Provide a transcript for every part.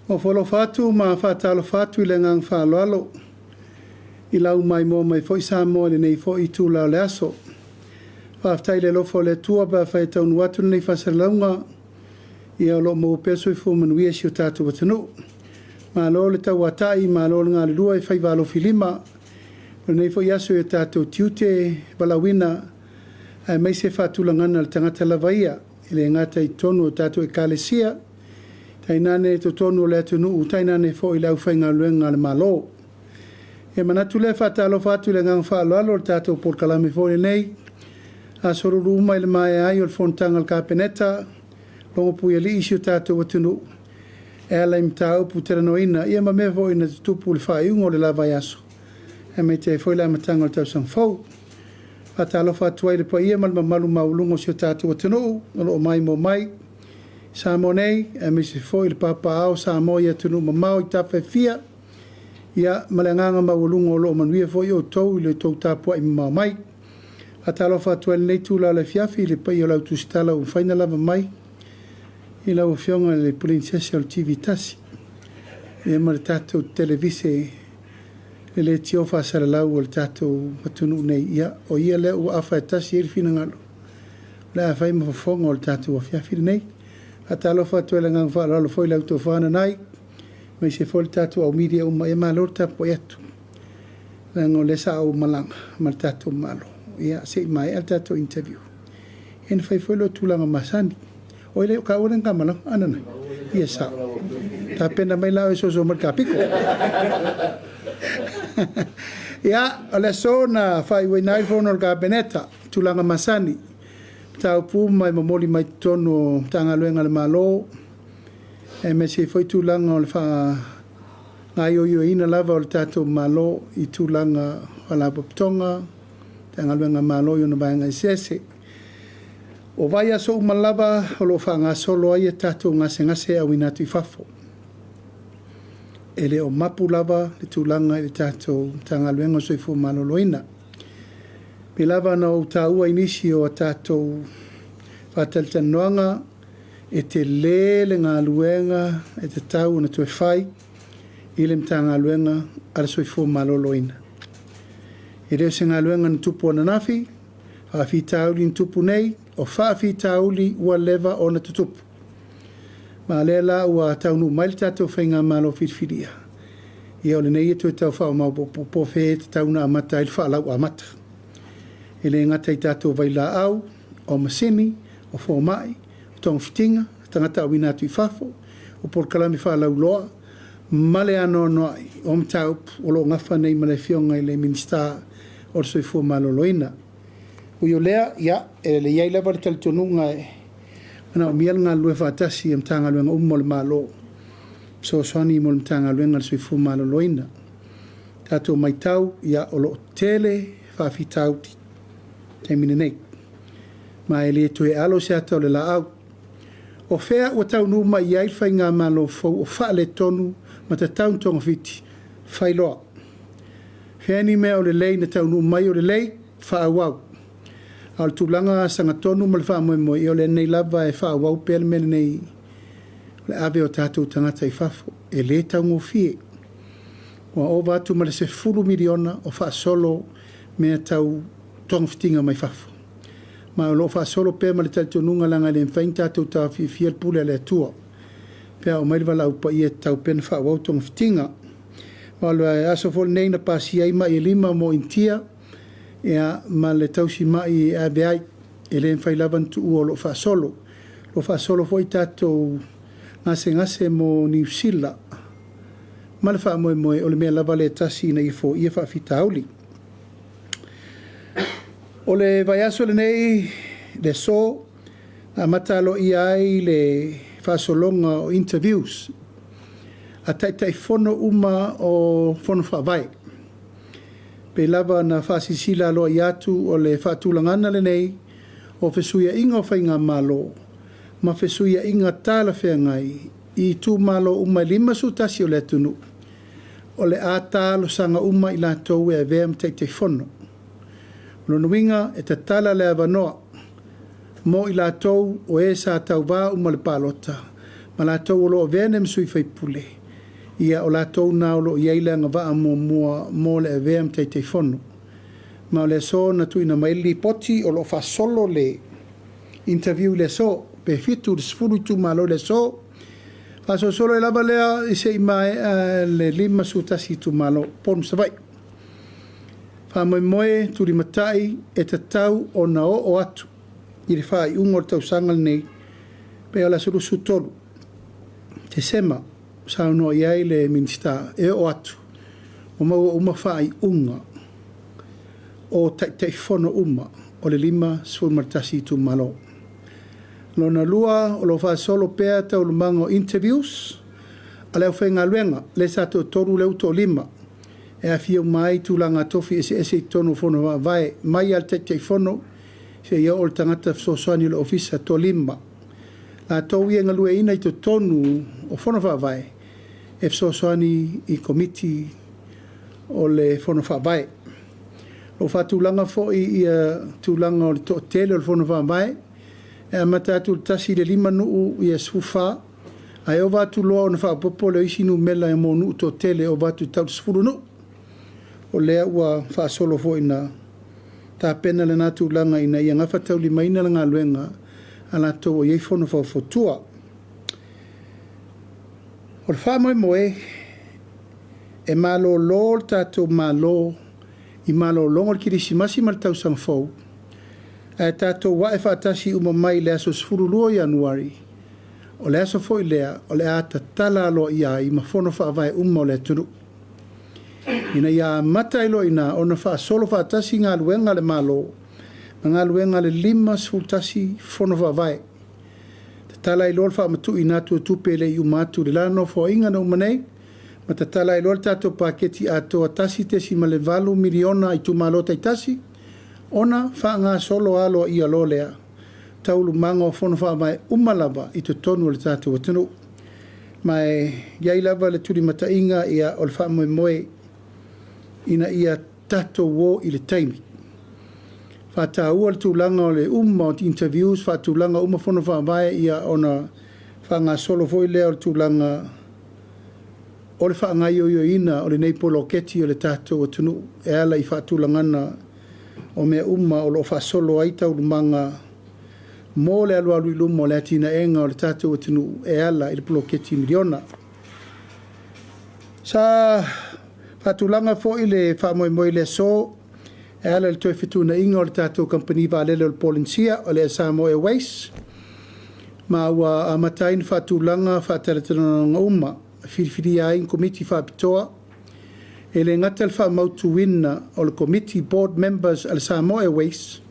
Ofo alofa atu ma faatalofa atu i le agaga faaaloalo i lau maimoa mai foi Samoa i lenei foi itula o le aso. Faafetai i le alofa o le Atua pe afai e taunuu atu lenei faasalalauga, ia o lo o maua pea le soifua manuia i si o tatou atunuu. Malo le tauatai, malo le galulue faiva alofilima i lenei foi aso i o tatou tiute valaauina aemaise faatulagaga a le tagata lava ia, e le gata i totonu o tatou Ekalesia, tainane totonu o le atunuu, tainane foi le aufaigaluega a le Malo. E manatu lea e faatalofa atu i le agaga faaaloalo i le tatou polokalame foi lenei, aso Lulu uma i le maea ai o le fonotaga a le Kapeneta, logopuialii si o tatou atunuu e ala i mataupu talanoaina, ia ma mea foi na tutupu i le faaiuga o le la vaiaso, aemaise ai foi le amataga o le tausaga fou. Faatalofa atu ai i le paia ma le mamalu maualuga o si o tatou atunuu o lo o maimoa mai i Samoa nei, aemaise foi le papaaao o Samoa i atunuu mamao i tafa e fia, ia ma le agaga maualuga o lo o manuia foi outou i le tou tapuai mamao mai. Faatalofa atu ai i lenei itula o le afiafi i le paia o le au tusitala ua mafai ona lava mai i lau Afioga i le Peresetene o le TV1, ia ma le tatou televise le leitio faasalalau o le tatou atunuu nei, ia o ia lea ua afa e tasi i ai le finagalo, o le a fai ma fofoga o le tatou afiafi lenei. Faatalofa atu ai i le agaga faaaloalo foi i lau tofa Nanai, aemaise foi le tatou au media uma, ia malo le tapuai atu, leaga o lea sa ou malaga ma le tatou Malo, ia se i maea le tatou interview, ia ona fai foi lea o tulaga masani. Oi le o kaua lea na ta malaga, a Nanai? Ia sao. Tapena mai la oe e soso mai i le kapiko. Ia, o le aso na faaiuina ai le fono a le Kapeneta, tulaga masani, mataupu uma e momoli mai totonu o Matagaluega a le Malo, aemaise ai foi tulaga o le faagaoioiina lava o le tatou Malo i tulaga o Faalapotopotoga, Matagaluega a le Malo i ona vaega eseese. O vaiaso uma lava o lo o faagasolo ai a tatou gasegase e auina atu i fafo. E le o mapu lava le tulaga i le tatou Matagaluega o le Soifua Maloloina. E pei lava ona ou taua i nisi o a tatou faatalatalanoaga, e tele le galuega e tatau ona toe fai i le Matagaluega a le Soifua Maloloina. E le o se galuega na tupu ananafi, faafitauli na tupu nei, o faafitauli ua leva ona tutupu. Ma o lea la ua taunuu mai le tatou faigamalo filifilia, ia o lenei e toe tau faamaopoopo po o fea e tatau ona amata ai le faalau amata. E le gata i tatou vailaau, o masini, o fomai, o togafitiga, o tagata auina atu i fafo, o polokalame faalauiloa, ma le anoanoai o mataupu o lo o nafa nei ma le Afioga i le Minisita o le Soifua Maloloina. Ui o lea, ia, e i ai lava le talitonuga e manaomia le galulue faatasi a Matagaluega uma o le Malo e fesoasoani mo le Matagaluega o le Soifua Maloloina. Tatou matau, ia, o lo o tele faafitauli i le taimi lenei, ma e le toe alo se ata o le laau. O fea ua taunuu mai i ai le faigamalo fou o faaletonu ma tatau ona togafiti? Fai loa. Fea ni mea o lelei na taunuu mai o lelei? Faaauau. A o le tulaga sagatonu ma le faamoemoe, ia o lenei lava e faaauau pea le mea lenei o le ave o tatou tagata i fafo. E le taugofie. Ua ova atu ma le $10 miliona o faasolo mea tau togafitiga mai fafo. Ma o lo o faasolo pea ma le talitonuga leaga e le mafai ona tatou taofiofia le pule a le Atua. Pe a oo mai le valaau paia e tatau pea ona faaauau togafitiga. Ma o le aso foi lenei na pasia ai mai e 5 mo Initia ia, ma le tausimai e ave ai. E le mafai lava ona tuua o lo o faasolo. O lo o faasolo foi tatou gasegase mo Niu Sila ma le faamoemoe o le mea lava lea e tasi ina ia foia faafitauli. O le vaiaso lenei, le aso, na amata aloaia ai le faasologa o interviews a Taitaifono uma o Fono Faavae. Pei lava ona faasilasila aloaia atu o le faatulagaga lenei o fesuiaiga o faigamalo ma fesuiaiga talafeagai i itumalo uma e 51 o le atunuu, o le a talosaga uma i latou e avea ma Taitaifono. O lona uiga, e tatala le avanoa. mo i latou o e sa tauvā uma i le palota ma latou o lo o avea nei ma sui faipule, ia o latou na o lo o i ai le agavaa muamua mo le avea ma Taitaifono. Ma o le aso na tuuina mai ai le lipoti o lo o faasolo le interview i le aso, pe 7 i le 10 itumalo i le aso. Faasolosolo ai lava lea se i maea le 51 itumalo, Upolu ma Savaii. Faamoemoe tulimatai e tatau ona oo atu i le faaiuga o le tausaga lenei, pe o le aso 23 Tesema, saunoa i ai le Minisita e oo atu ua maua uma faaiuga o Taitaifono uma o le 51 itumalo. Lona lua, o lo o faasolo pea taualumaga o interviews a le aufaigaluega, lea sa toatolu, lea ua toalima, e aofia uma ai tulaga tofi eseese i totonu o Fono Faavae, mai lava i le Taitaifono seia oo i le tagata fesoasoani o le Ofisa, e toalima. Latou ia e galueaiina i totonu o Fono Faavae e fesoasoani i Komiti o le Fono Faavae. O lo o faatulaga foi ia tulaga o le toatele o le Fono Faavae, e amata atu i le 1 i le 5 nuu ia 14, ae ova atu loa ona faaopoopo lea o isi numera mo nuu toatele e ova atu i le tau 10 nuu. O lea ua faasolo foi ina tapena lena tulaga ina ia gafataulimaina le galuega a latou o i ai fono faufautua. O le faamoemoe, e malolo le tatou Malo i malologa o le Kerisimasi ma le Tausaga Fou, ae tatou ae faatasi uma mai i le aso 12 o Ianuari, o le aso foi lea o le a tatala aloaia ai ma fono faavae uma o le atunuu, ina ia amata ai loa i ina ona faasolo faatasi galuega a le Malo ma galuega a le 51 fono faavae. Tatala ai loa le faamatuuina atu o tupe e le i uma atu i le la Nofoaiga na uma nei, ma tatala ai loa le tatou paketi atoa $1.8 miliona i itumalo taitasi, ona faagasolo aloaia loa lea taualumaga o fono faavae uma lava i totonu o le tatou atunuu. Ma e i ai lava le tulimataiga, ia, o le faamoemoe ina ia tatou o i le taimi. Faataua le tulaga o le uma o interviews, faatulaga uma fono faavae, ia ona faagasolo foi lea o le tulaga o le faagaoioiina o lenei poloketi o le tatou atunuu e ala i faatulagaga o mea uma o lo o faasolo ai taualumaga mo le alualu i luma o le atinaega o le tatou atunuu e ala i le poloketi miliona. Sa faatulaga foi le faamoemoe i le aso e ala i le toe fetuunaiga o le tatou kamupani vaalele o le Polenisia, o le Air Samoa Airways, ma ua amata ai ona faatulaga faatalatalanoaga uma e filifilia ai ni komiti faapitoa. E le gata le faamautuina o le komiti board members a le Samoa Airways,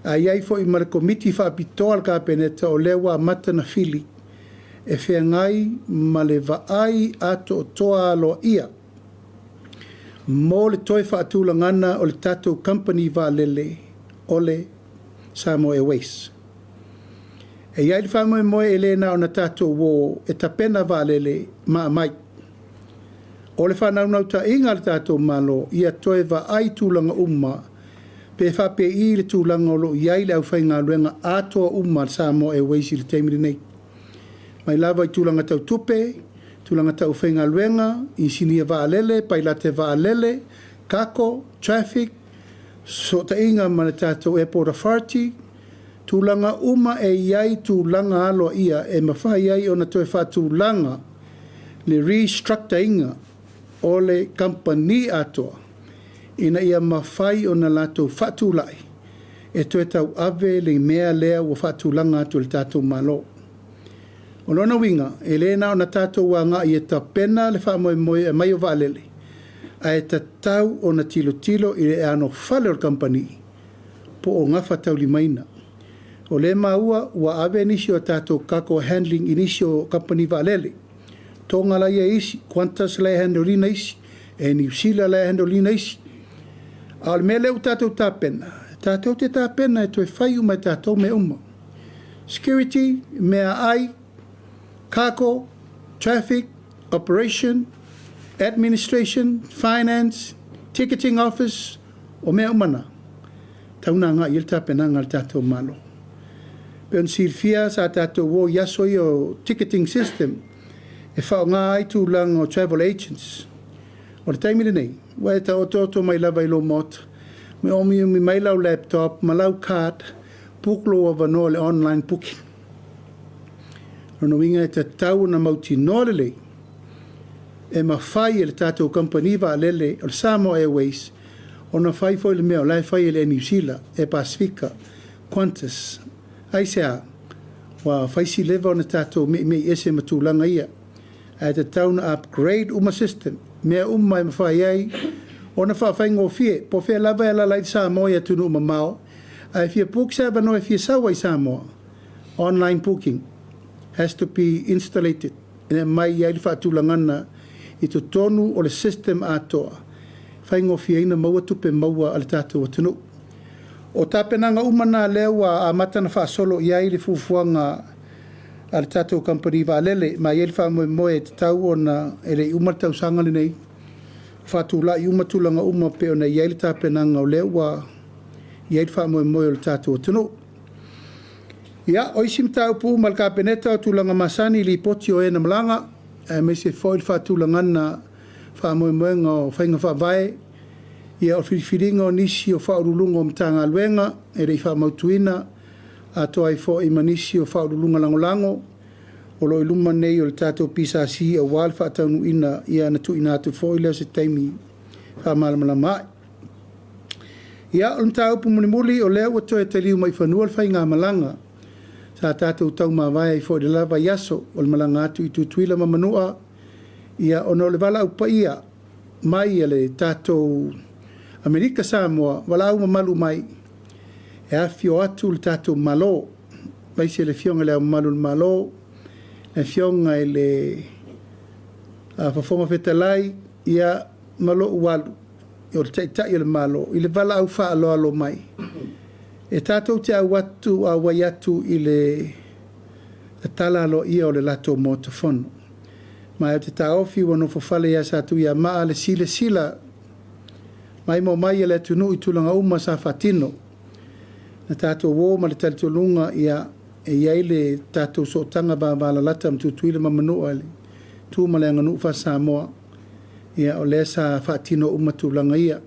ae i ai foi ma le komiti faapitoa a le Kapeneta o lea ua amata ona fili e feagai ma le vaai atoatoa aloaia mo le toe faatulagana o le tatou kamupani vaalele o le Samoa Airways. E i ai le faamoemoe e le na ona tatou o e tapena vaalele ma aumai. O le faanaunautaiga a le tatou Malo, ia toe vaai tulaga uma pe faapei le tulaga o lo o i ai le aufaigaluega atoa uma a le Samoa Airways i le taimi lenei. Mai lava i tulaga tau tupe, tulaga tau aufaigaluega, inisinia vaalele, pailate vaalele, kako, traffic, fesootaiga ma le tatou Airport Authority, tulaga uma e i ai tulaga aloaia e mafai ai ona toe faatulaga le restructure ina o le kamupani atoa ina ia mafai ona latou faatulai e toe tauave le mea lea ua faatulaga atu e le tatou Malo. O lona uiga, e le na ona tatou agai e tapena le faamoemoe e aumai o vaalele, ae tatau ona tilotilo i le anofale o le kamupani po o gafataulimaina. O lea e maua ua ave nisi o tatou cargo handling i nisi o kamupani vaalele. Toga la e i ai isi, Qantas la e handle ina isi, Air New Zealand la e handle ina isi. A o le mea lea ua tatou tapena, tatou te tapena e toe fai uma e tatou mea uma. Security, meaai, cargo, traffic, operation, administration, finance, ticketing office, o mea uma na, tau na agai i ai le tapenaga a le tatou Malo. Pei ona silafia sa tatou o i aso ia o ticketing system e faaaoga ai tulaga o travel agents. O le taimi lenei, ua e taotooto mai lava i lou maota, ma omiomi mai lau laptop ma lau card, book lou avanoa i le online booking. O lona uiga e tatau ona mautinoa lelei e mafai e le tatou kamupani vaalele o le Samoa Airways ona fai foi le mea o la e fai e le Air Niu Sila, Air Pasefika, Qantas. Aisea? Ua fai si leva ona tatou meimei ese ma tulaga ia, ae tatau ona upgrade uma system, mea uma e mafai ai ona faafaigofie, po o fea lava e alaala ai le Samoa i atunuu mamao, ae fia book se avanoa e fia sau ai i Samoa, online booking has to be installated e aumai ai le faatulagaga i totonu o le system atoa, e faigofieina maua tupe maua a le tatou atunuu. O tapenaga uma na lea ua amata ona faasolo i ai le fuafuaga a le tatou kamupani vaalele, ma e i ai le faamoemoe e tatau ona e le i uma le tausaga lenei, faatulai uma tulaga uma pei ona i ai le tapenaga o lea ua i ai le faamoemoe o le tatou atunuu. Ia, o isi mataupu uma a le Kapeneta o tulaga masani i lipoti o e na malaga, aemaise foi le faatulagaga faamoemoega o faiga faavae, ia o le filifiliga o nisi o Faauluuluga o Matagaluega e le i faamautuina, atoa ai foi ma nisi o Faauluuluga Lagolago o lo o i luma nei o le tatou PSC aua le faataunuuina, ia ona tuuina atu foi lea o se taimi faamalamalama ai. Ia, o le mataupu mulimuli, o lea ua toe taliu mai i fanua le faigamalaga sa tatou taumavae ai foi i le la vaiaso, o le malaga atu i Tutuila ma Manua, ia ona o le valaau paia mai a le tatou Amerika Samoa, valaau mamalu mai e afifio atu le tatou Malo, aemaise le Afioga i Le Ao Mamalu o le Malo, le Afioga i le Fofoga Fetalai, ia ma lou alu o le Taitai o le Malo i le valaau faaaloalo mai e tatou te auai atu i le tatala aloaia o le latou Maota Fono. Ma ou te taofi ua nofofale ia Satuiamaa le silasila maimoa mai a le atunuu i tulaga uma sa faatino. Na tatou o ma le talitonuga ia e i ai le tatou sootaga vavalalata ma Tutuila ma Manua i le tu ma le aganuu faa-Samoa, ia o lea sa faatino uma tulaga ia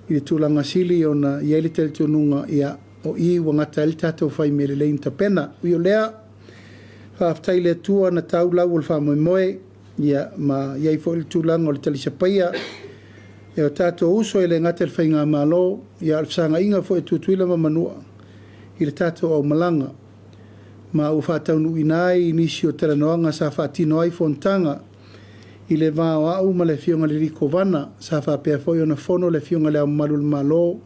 i le tulaga sili ona i ai le talitonuga ia o i ua gata ai le tatou fai mea lelei na tapena. Ui o lea, faafetai i le Atua na tau lau o le faamoemoe, ia ma i ai foi le tulaga o le talisapaia e o tatou uso e le gata i le Faigamalo, ia a o le fesagaiga foi a Tutuila ma Manua i le tatou aumalaga, ma ua faataunuuina ai nisi o talanoaga sa faatino ai fonotaga i le va o au ma le Afioga i le alii Kovana, sa faapea foi ona fono le Afioga i Le Ao Mamalu o le Malo,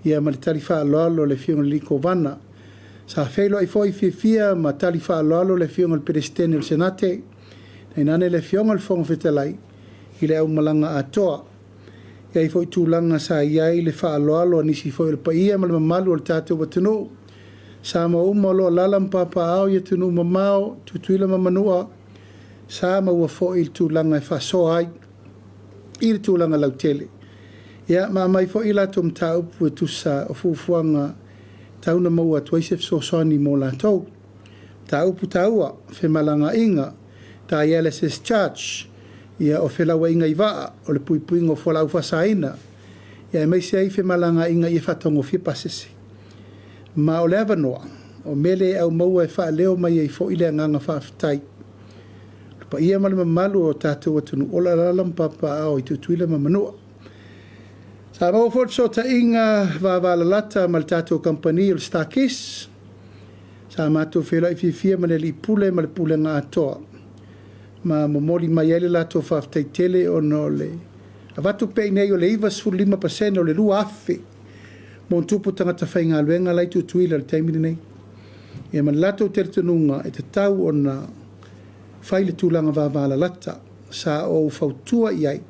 ia ma le tali faaaloalo a le Afioga i le alii Kovana. Sa feiloai foi fiafia ma tali faaaloalo le Afioga i le Peresetene o le Senate, tainane le Afioga i le Fofoga Fetalai i le aumalaga atoa. E i ai foi tulaga sa i ai le faaaloalo a nisi foi o le paia ma le mamalu o le tatou atunuu, Samoa uma o lo o alaala ma papaaao i atunuu mamao, Tutuila ma Manua, sa maua foi le tulaga e faasoa ai i le tulaga lautele. Ia, ma aumai foi a latou mataupu e tusa o fuafuaga e tau ona maua atu ai se fesoasoani mo latou. Mataupu taua, femalagaaiga, dialysis charge, ia, o felauaiga i vaa, o le puipuiga o fualaau faasaina, ia aemaise ai femalagaaiga ia faataugofie pasese. Ma o le avanoa, o mele e aumaua e faaleo mai ai foi le agaga faafetai. O le paia ma le mamalu o tatou atunuu o lo o alaala ma papaaao i Tutuila ma Manua. Sa maua foi le fesootaiga vavalalata ma le tatou kamupani o le Starkiss. Sa matou feiloai fiafia ma le alii pule ma le pulega atoa, ma momoli mai ai le latou faafetai tele ona o le avatu pea i inei o le 95% o le 2,000 ma ona tupu tagata faigaluega la e i Tutuila i le taimi lenei. Ia ma le latou talitonuga e tatau ona fai le tulaga vavalalata. Sa ou fautua i ai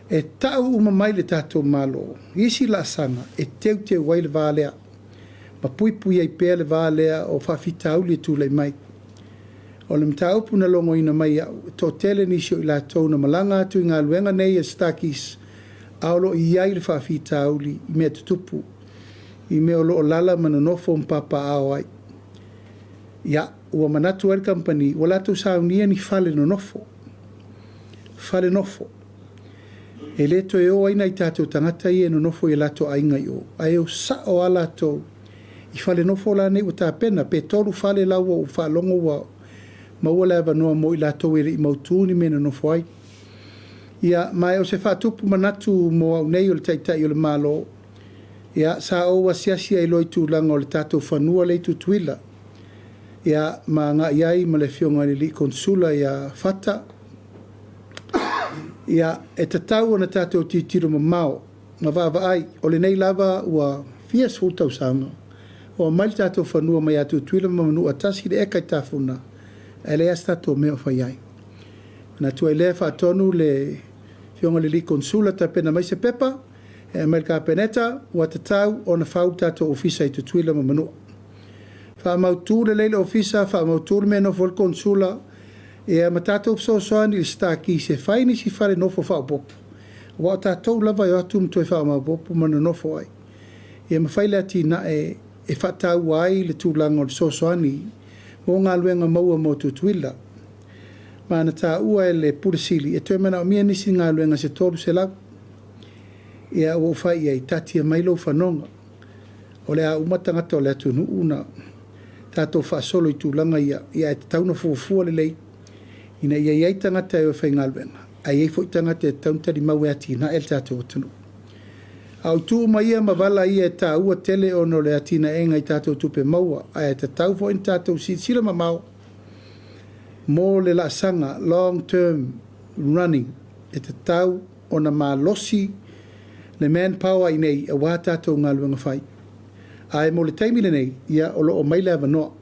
e tau uma mai le tatou Malo i isi laasaga e teuteu ai le va lea ma puipui ai pea le va lea o faafitauli e tulai mai. O le mataupu na logoina mai au, e toatele nisi o i latou na malaga atu i galuega nei a Stakis, a o lo o i ai le faafitauli i mea tutupu, i mea o lo o alaala ma nonofo ma papaaao ai. Ia, ua manatu ai le kamupani, ua latou saunia ni fale nonofo, fale nofo, e le toe o ai nai tatou tagata ia e nonofo i o latou aiga i o, ae o sao lava latou i fale nofo la nei ua tapena, pe 3 fale la ua ou faalogo ua maua le avanoa mo i latou e le i mautu ni mea e nonofo ai. Ia, ma o se faatupu manatu mo au nei o le Taitai o le Malo, ia, sa ou asiasi ai loa i tulaga o le tatou fanua lea i Tutuila, ia, ma agai ai ma le Afioga i le alii Konesula ia Fata. Ia, e tatau ona tatou tilotilo mamao ma vaavaai, o lenei lava ua fia sefulu tausaga o aumai le tatou fanua mai ia Tutuila ma Manua, 1 le eka i Tafuna, ae leai lava se tatou mea o fai ai. Manatu ai lea e faatonu le Afioga i le alii Konesula e tapena mai se pepa e aumai i le Kapeneta, ua tatau ona fau le tatou ofisa i Tutuila ma Manua. Faamautu lelei le ofisa, faamautu le mea e nofo ai le Konesula, ia ma tatou fesoasoani i le Star Keys e fai nisi fale nofo faaopoopo, aua o tatou lava e o atu ma toe faamaopoopo ma nonofo ai. Ia ma fai le atinae e faataua ai le tulaga o le fesoasoani mo galuega maua mo Tutuila. Ma na taua e le Pule Sili e toe manaomia nisi galuega se 300. Ia ua ou fai i ai, taatia mai lou fanoga. O le a uma tagata o le atunuu na tatou faasolo i tulaga ia, ia ae tatau ona fuafua lelei ina ia i ai tagata e o e faigaluega, ae i ai foi tagata e tatau ona talimau e atinae le tatou atunuu. A o itu uma ia ma vala ia e taua tele ona o le atinaega i tatou tupe maua, ae tatau foi ona tatou silasila mamao mo le laasaga long term running, e tatau ona malosi le manpower i inei aua tatou galuega fai. Ae mo le taimi lenei, ia o lo o mai le avanoa. O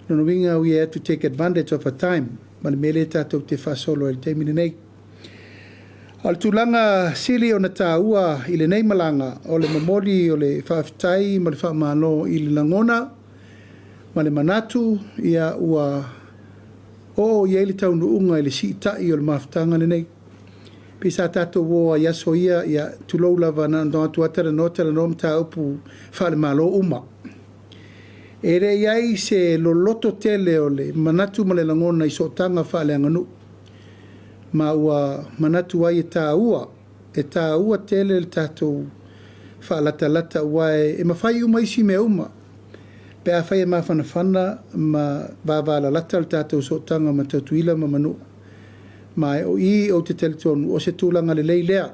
lona uiga we have to take advantage of a time ma le mea lea tatou te faasolo ai i le taimi lenei. A o le tulaga sili ona taua i lenei malaga, o le momoli o le faafetai ma le faamalo i le lagona ma le manatu, ia ua oo i ai le taunuuga i le siitai o le mafutaga lenei. Pei sa tatou o ai i aso ia, ia tulou lava na ona o atu lava talanoa talanoa mataupu faale-Malo uma. E le i ai se loloto tele o le manatu ma le lagona i sootaga faaleaganuu, ma ua manatu ai e taua, e taua tele le tatou faalatalata, aua e mafai uma isi mea uma pe afai e mafanafana ma vavalalata le tatou sootaga ma Tutuila ma Manua. Ma o i ou te talitonu o se tulaga lelei lea.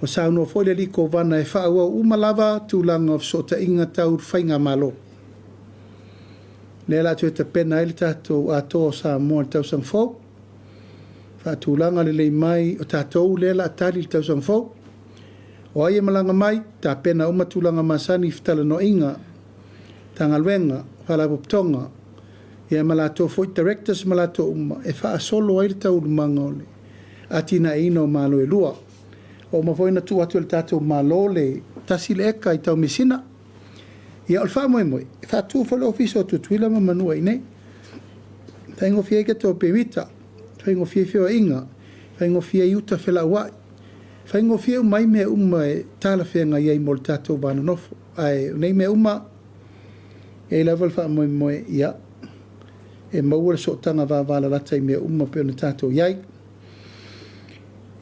Ua saunoa foi le alii Kovana e faaauau uma lava tulaga o fesootaiga tau faigamalo. Lea o le a toe tapena ai le tatou Atoa o Samoa i le tausaga fou. Faatulaga lelei mai o tatou lea o le a tali i le tausaga fou. O ai e malaga mai, tapena uma tulaga masani i fetalanoaiga, Matagaluega, Faalapotopotoga, ia ma latou foi directors ma latou uma e faasolo ai le taualumaga o le atinaeina o Malo e lua. Ua uma foi ona tuu atu e le tatou Malo le 1 le eka i Taumeasina. Ia o le faamoemoe, e faatu foi le Ofisa o Tutuila ma Manua i inei. E faigofie ai tatou pemita, faigofie ai feoaiga, faigofie ai uta felauai, faigofie uma ai mea uma e talafeagai ai mo le tatou va nonofo. Ae o nei mea uma, e i ai lava le faamoemoe, ia, e maua le sootaga vavalalata i mea uma pei ona tatou i ai.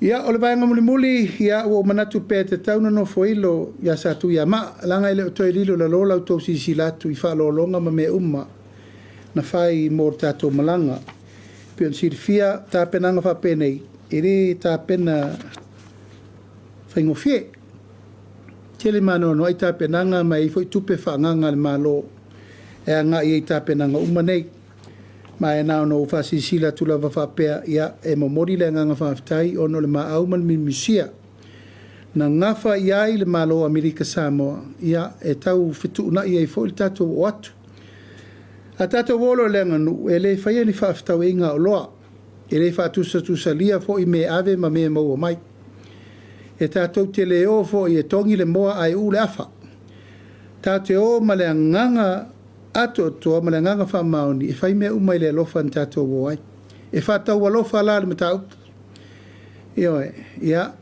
Ia, o le vaega mulimuli, ia, ua ou manatu pea e tatau ona nofoilo ia Satuiamaa, leaga e le o toe lilo i lalo la outou silasila atu i faaaloaloga ma mea uma na fai mo le tatou malaga. E pei ona silafia, tapenaga faapenei, e le tapena faigofie. Tele ma anoanoai tapenaga ma e i ai foi tupe faaagaaga a le Malo e agai ai i tapenaga uma nei. Ma e na ona ou faasilasila atu lava faapea, ia, e momoli le agaga faafetai ona o le maau ma le miumisia na gafa i ai le Malo o Amerika Samoa, ia, e tau fetuunai ai foi le tatou oo atu. A tatou o loa i le aganuu, e le faia ni faafetauaiga aoloa, e le faatusatusalia foi mea e ave ma mea e maua mai. E tatou te le o foi e togi le moa ae uu le afa. Tatou te o ma le agaga atoatoa ma le agaga faamaoni e fai mea uma i le alofa na tatou o ai. E faataualofa la le mataupu. Ioe, ia,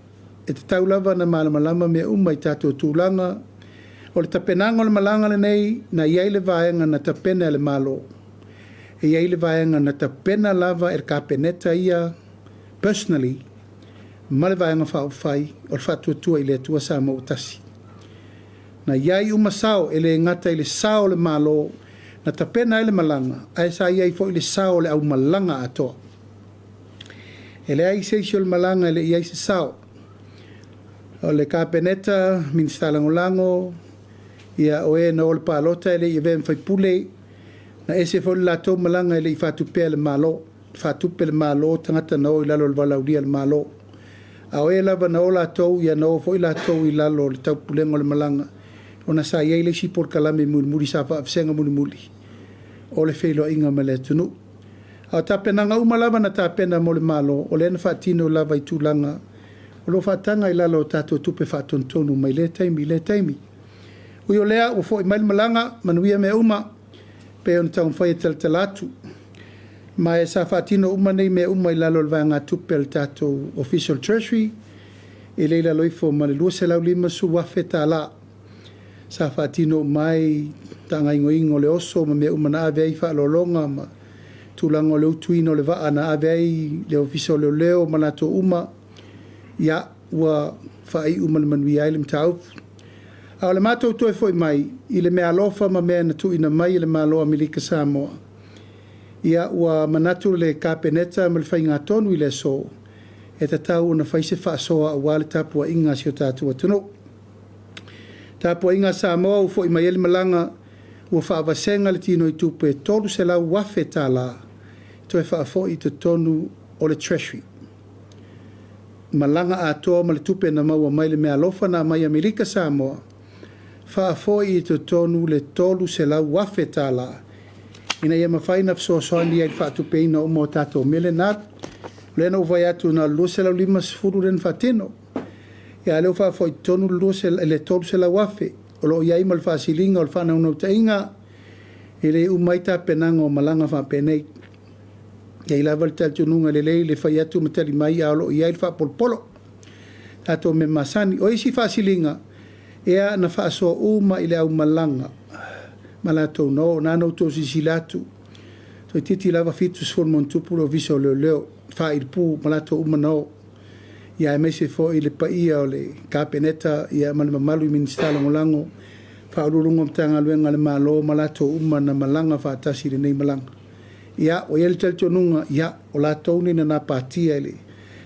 e tatau lava ona malamalama mea uma i tatou tulaga. O le tapenaga o le malaga lenei, na i ai le vaega na tapena e le Malo, e i ai le vaega na tapena lava e le Kapeneta ia personally ma le Vaega Faaupufai o le Faatuatua i le Atua Samoa ua Tasi. Na i ai uma sao, e le gata i le sao o le Malo na tapena ai le malaga, ae sa i ai foi le sao o le aumalaga atoa. E leai se isi o le malaga e le i i ai se sao. O le Kapeneta, Minisita Lagolago, ia o e na o i le palota e le i avea ma faipule, na ese foi le latou malaga e le i faatupea e le Malo. Na faatupe e le Malo tagata na o i lalo o le valaaulia a le Malo. A o e lava na o latou, ia na o foi latou i lalo o le taupulega o le malaga, ona sa i ai le isi polokalame mulimuli sa faavasega mulimuli, o le feiloaiga ma le atunuu. A o tapenaga uma lava na tapena mo le Malo, o lea na faatino lava i tulaga o lo o faataga i lalo o tatou tupe faatonutonu mai lea taimi i lea taimi. Ui o lea, ua foi mai le malaga, manuia mea uma, pei ona taumafai e talatala atu. Ma e sa faatino uma nei mea uma i lalo o le vaegatupe a le tatou Ofisa o le Treasury, e le i lalo ifo ma le $250,000. Sa faatino uma ai faagaoioiga o le oso ma mea uma na ave ai faaaloaloga ma tulaga o le utuina o le vaa na ave ai le Ofisa o Leoleo ma latou uma, ia, ua faaiu ma le manuia ai le mataupu. A o le matou toe foi mai i le meaalofa ma mea na tuuina mai e le Malo o Amerika Samoa, ia ua manatu le Kapeneta ma le faigatonu i le aso, e tatau ona fai se faasoa aua le tapuaiga a si o tatou atunuu. Tapuaiga a Samoa ua foi mai ai le malaga, ua faavasega le tinoitupe e $300,000 toe faafoi i totonu o le Treasury. Malaga atoa ma le tupe na maua mai le meaalofa na aumai e Amerika Samoa, faafoi i totonu le $300,000 ina ia mafai ona fesoasoani ai i le faatupeina uma o tatou mea lea na alu. O lea na ou vaai atu na o le $250 lea na faatino, a o lea ua faafoi i totonu le $300,000. O lo o i ai ma le faasiliga o le faanaunautaiga, e le uma ai tapenaga o malaga faapenei. E i ai lava le talitonuga e lelei le fai atu ma tali mai a o lo o i ai le faapolopolo, tatou mea masani. O isi faasiliga, ia na faasoa uma i le aumalaga ma latou na o. Na ona outou silasila atu, toeitiiti lava 70+ le Ofisa o Leoleo, failipu ma latou uma na o, aemaise foi le paia o le Kapeneta ma le mamalu i Minisita Lagolago, Ofisa Sili o Pulega o Matagaluega a le Malo ma latou uma na malaga faatasi i lenei malaga. Ia, ua i ai le talitonuga, ia, o latou nei na gapatia i le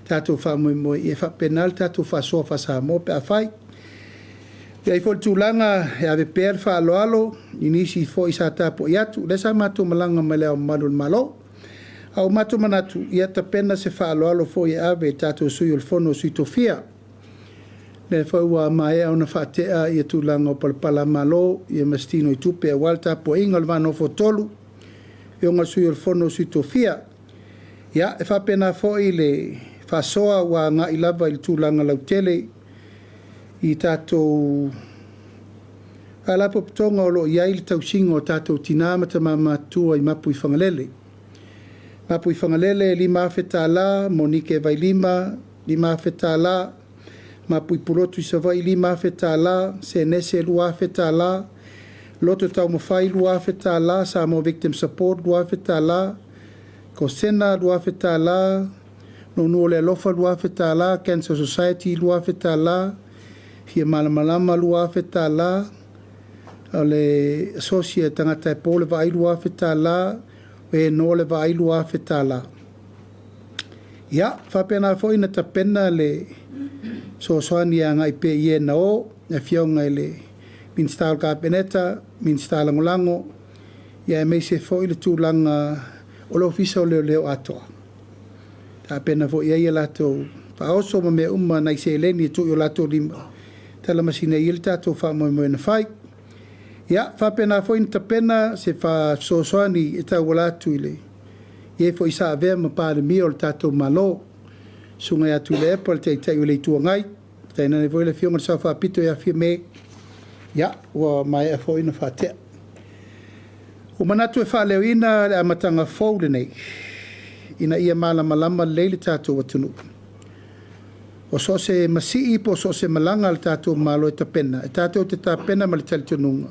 tatou faamoemoe, ia e faapena le tatou faasoa faa-Samoa pe afai. E i ai foi le tulaga e ave pea le faaaloalo i nisi foi sa tapuai atu, lea sa matou malaga ma Le Ao Mamalu o le Malo. A ua matou manatu, ia tapena se faaaloalo foi e ave i le tatou Sui o le Fono a Sui Tofia. O lea foi ua maea ona faatea ia tulaga o palapalamalo ma se tinoitupe aua le tapuaiga o le va nofo tolu, afioga i le Sui o le Fono a Sui Tofia. Ia, e faapena foi le faasoa ua agai lava i le tulaga lautele i tatou faalapotopotoga o lo o i ai le tausiga o tatou tina ma tama matutua i Mapuifagalele. Mapuifagalele e $5,000, Monike Vailima $5,000, Mapui Pulotu i Savaii $5,000, Senese $2,000, Loto Taumafai $2,000, Samoa Victim Support $2,000, Kosena $2,000, Nuunuu o le Alofa $2,000, Cancer Society $2,000, Fia Malamalama $2,000, o le Asosi a Tagata e Po le Vaai $2,000, o e noa le vaai $2,000. Ia, faapena foi ona tapena le fesoasoani e agai pea i e na o, le Afioga i le Minisita o le Kapeneta, Minisita Lagolago, aemaise foi le tulaga o le Ofisa o Leoleo atoa. Tapena foi i ai a latou faaoso ma mea uma, nai seleni e tuu i o latou lima e talamasina ai le tatou faamoemoe na fai. Ia, faapena foi ona tapena se fesoasoani e tauala atu i le e foi sa avea ma Palemia o le tatou Malo, Susuga ia Tuilaepa o le Taitai o le Itu Agai, tainane foi le Afioga i le Sao Faapito ia Fiame, ia, ua maea foi ona faatea. Ua manatu e faaleoina le amataga fou lenei, ina ia malamalama lelei le tatou atunuu. O so o se masii po o so o se malaga a le tatou Malo e tapena, e tatou te tapena ma le talitonuga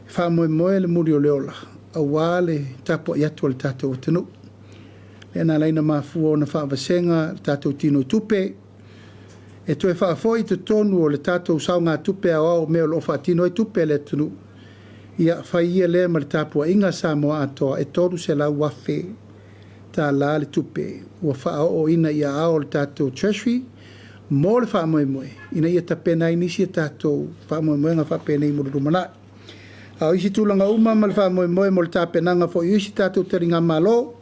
e faamoemoe le muli o le ola aua le tapuai atu a le tatou atunuu. Lea na ala ai ona mafua ona faavasega le tatou tinoitupe e toe faafoi i totonu o le tatou saogatupe aoao o mea o lo o faatino ai tupe a le atunuu. Ia fai ia lea ma le tapuaiga a Samoa atoa e $300,000 le tupe ua faaooina i aao o le tatou Treasury mo le faamoemoe ina ia tapena ai nisi a tatou faamoemoega faapenei mo le lumanai. A o isi tulaga uma ma le faamoemoe mo le tapenaga foi o isi tatou taligamalo,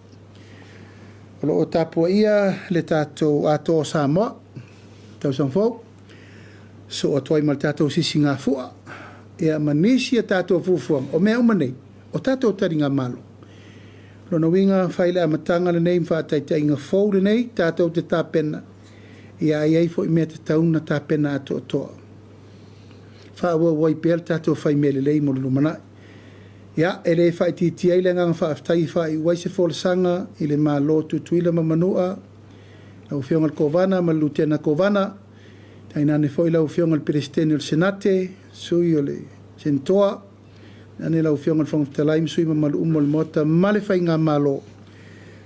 o lo o tapuaia le tatou Atoa o Samoa tausaga fou, sosoo atu ai ma le tatou Sisigafua, ia ma nisi a tatou fuafuaga. O mea uma nei, o tatou taligamalo. O lona uiga, fai le amataga lenei ma faataitaiga fou lenei, tatou te tapena, ia ae i ai foi mea e tatau ona tapena atoatoa. Faaauau ai pea le tatou fai mea lelei mo le lumanai. Ia, e le faaitiitia ai le agaga faafetai e faaiu ai se folasaga i le Malo o Tutuila ma Manua, lau Afioga i le Kovana ma le Lutena Kovana, tainane foi lau Afioga i le Peresetene o le Senate, sui o le Senatoa, tainane lau Afioga i le Fofoga Fetalai ma sui usufono mamalu uma o le Maota ma le Faigamalo,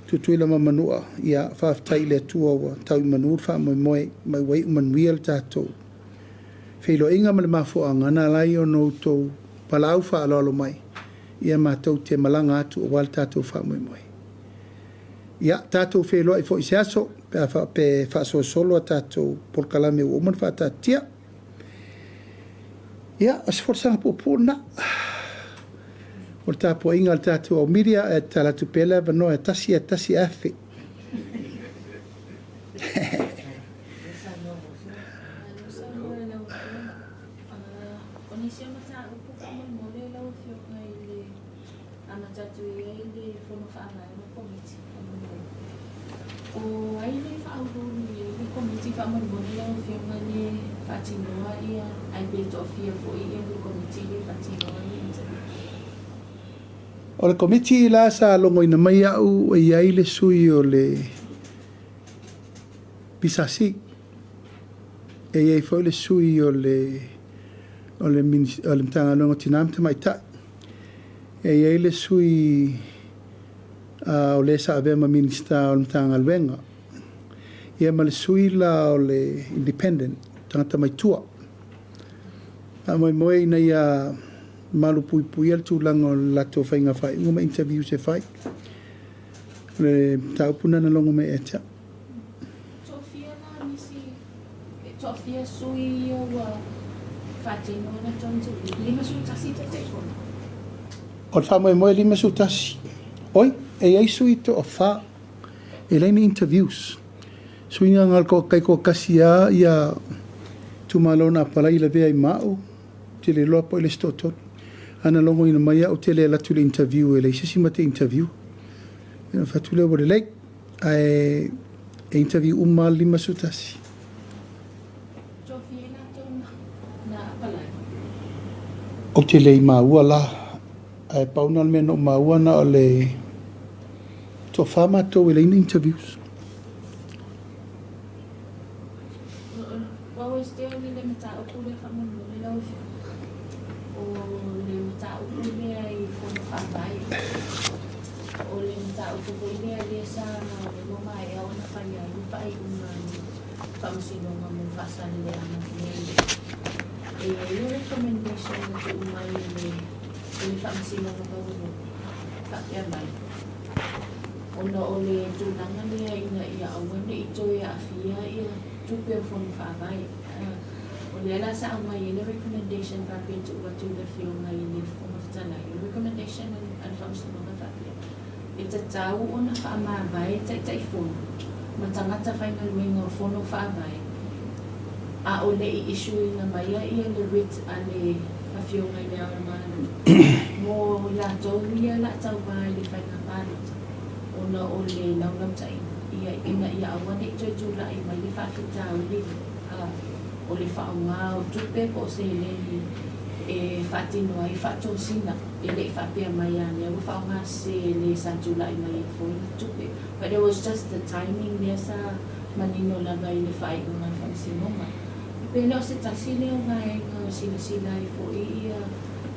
Tutuila ma Manua, ia faafetai i le Atua ua tau i manu le faamoemoe ma ua iu manuia le tatou feiloaiga ma le mafuaaga na ala ai ona outou valaau faaaloalo mai, ia matou te malaga atu aua le tatou faamoemoe. Ia, tatou feiloai foi i se aso pe a faapea e faasolosolo a tatou polokalame ua uma ona faataatitia. Ia, o se folasaga puupuu lena o le tapuaiga a le tatou au media, ae tatala atu pea le avanoa e 1 1 afe. O nisi o mataupu faamolemole lau Afioga i le amata atu i ai le Fono Faavae ma Komiti faamolemole. O ai le faauluulu i ai le Komiti faamolemole lau Afioga le faatinoa ia ae pe toafia foi ia le Komiti le faatinoa ia interview? O le Komiti la sa logoina mai au e i ai le sui o le PSC, e i ai foi le sui o le o le Matagaluega o Tina ma Tamaitai, e i ai le sui o le sa avea ma Minisita o le Matagaluega, ia ma le sui la o le Independent, tagata mai tua. Faamoemoe ina ia malupuipuia le tulaga o le latou faiga faaiuga ma interviews e fai. O le mataupu lena na logo mai ia te au. Toafia la nisi, toafia sui ia ua faatino a latou interview? 51 Taitaifono. O le faamoemoe e 51. Oi, e i ai sui toafa e leai ni interviews. Suiga na o le taitoatasi lava ia itumalo na apalai lavea ai ma au, ou te le iloa po o ai le isi toatolu. Ae na logoina mai au ou te le alu atu i le interview e leai se isi ma te interview. Ia ona fai atu lea ua lelei. Ae e interview uma lava le 51. Toafia i latou na apalai. Ou te le i maua la, ae pau na o le mea na ou maua na o le toafa matou e leai ni interviews. Ua uestea i le mataupu lea faamolemole lau Afioga. O le mataupu lea i Fono Faavae. O le mataupu foi lea lea sa ua maea ona fai ai le faaiuga a le Faamasinoga mo Faasaleleaga mea ia. E i ai le recommendation na tuu mai e le e le Faamasinoga Maualuga faapea mai, ona o le tulaga lea ina ia aua ne i toe aafia ia tupe o Fono Faavae. O lea la sa aumai ai le recommendation faapea e tuu atu i le Afioga i le Fofoga Fetalai. O le recommendation a le Faamasinoga e faapea, e tatau ona faamavae Taitaifono ma tagata faigaluega o Fono Faavae a o le i issue-ina maia ia le writ a le Afioga i Le Ao o le Malo mo latou ia la tauva i le faiga palota ona o le laulautaiga ia ina ia aua ne i toe tulai mai le faafitauli a o le faaaoga o tupe po o seleni e faatino ai faatosina. E le i faapea mai a lea ua faaaoga sese le sa tulai mai ai foi tupe but it was just the timing lea sa manino lava i le faaiuga a le Faamasinoga. Pe le o se tasi lea o vaega o silasila ai foi ia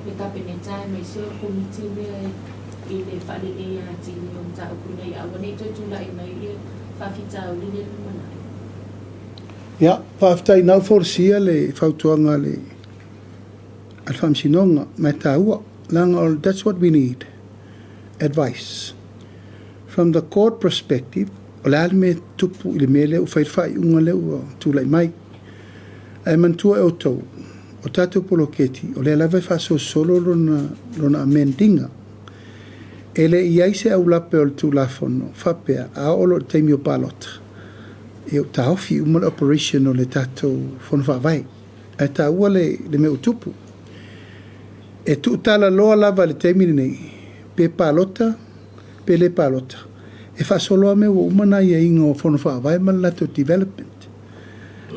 le Kapeneta aemaise o le Komiti lea i le faaleleia atili o mataupu ina ia aua ne i toe tulai mai ia faafitauli lea i le lumanai. Ia, faafetai na ua folasia le fautuaga a le Faamasinoga, ma e taua, leaga o that's what we need, advice. From the court perspective, o le a le mea e tupu i le mea lea ua fai le faaiuga lea ua tulai mai. Ae manatua e outou, o tatou poloketi, o lea lava e faasolosolo lona amend iga. E le i i ai se aulape o le Tulafono faapea a oo loa i le taimi o palota, ia ua taofi uma le operation o le tatou Fono Faavae. Ae taua le mea ua tupu. E tuutalaloa lava i le taimi lenei, pe palota pe le palota, e faasolo lava mea ua uma ona aiaiga o Fono Faavae ma le latou development.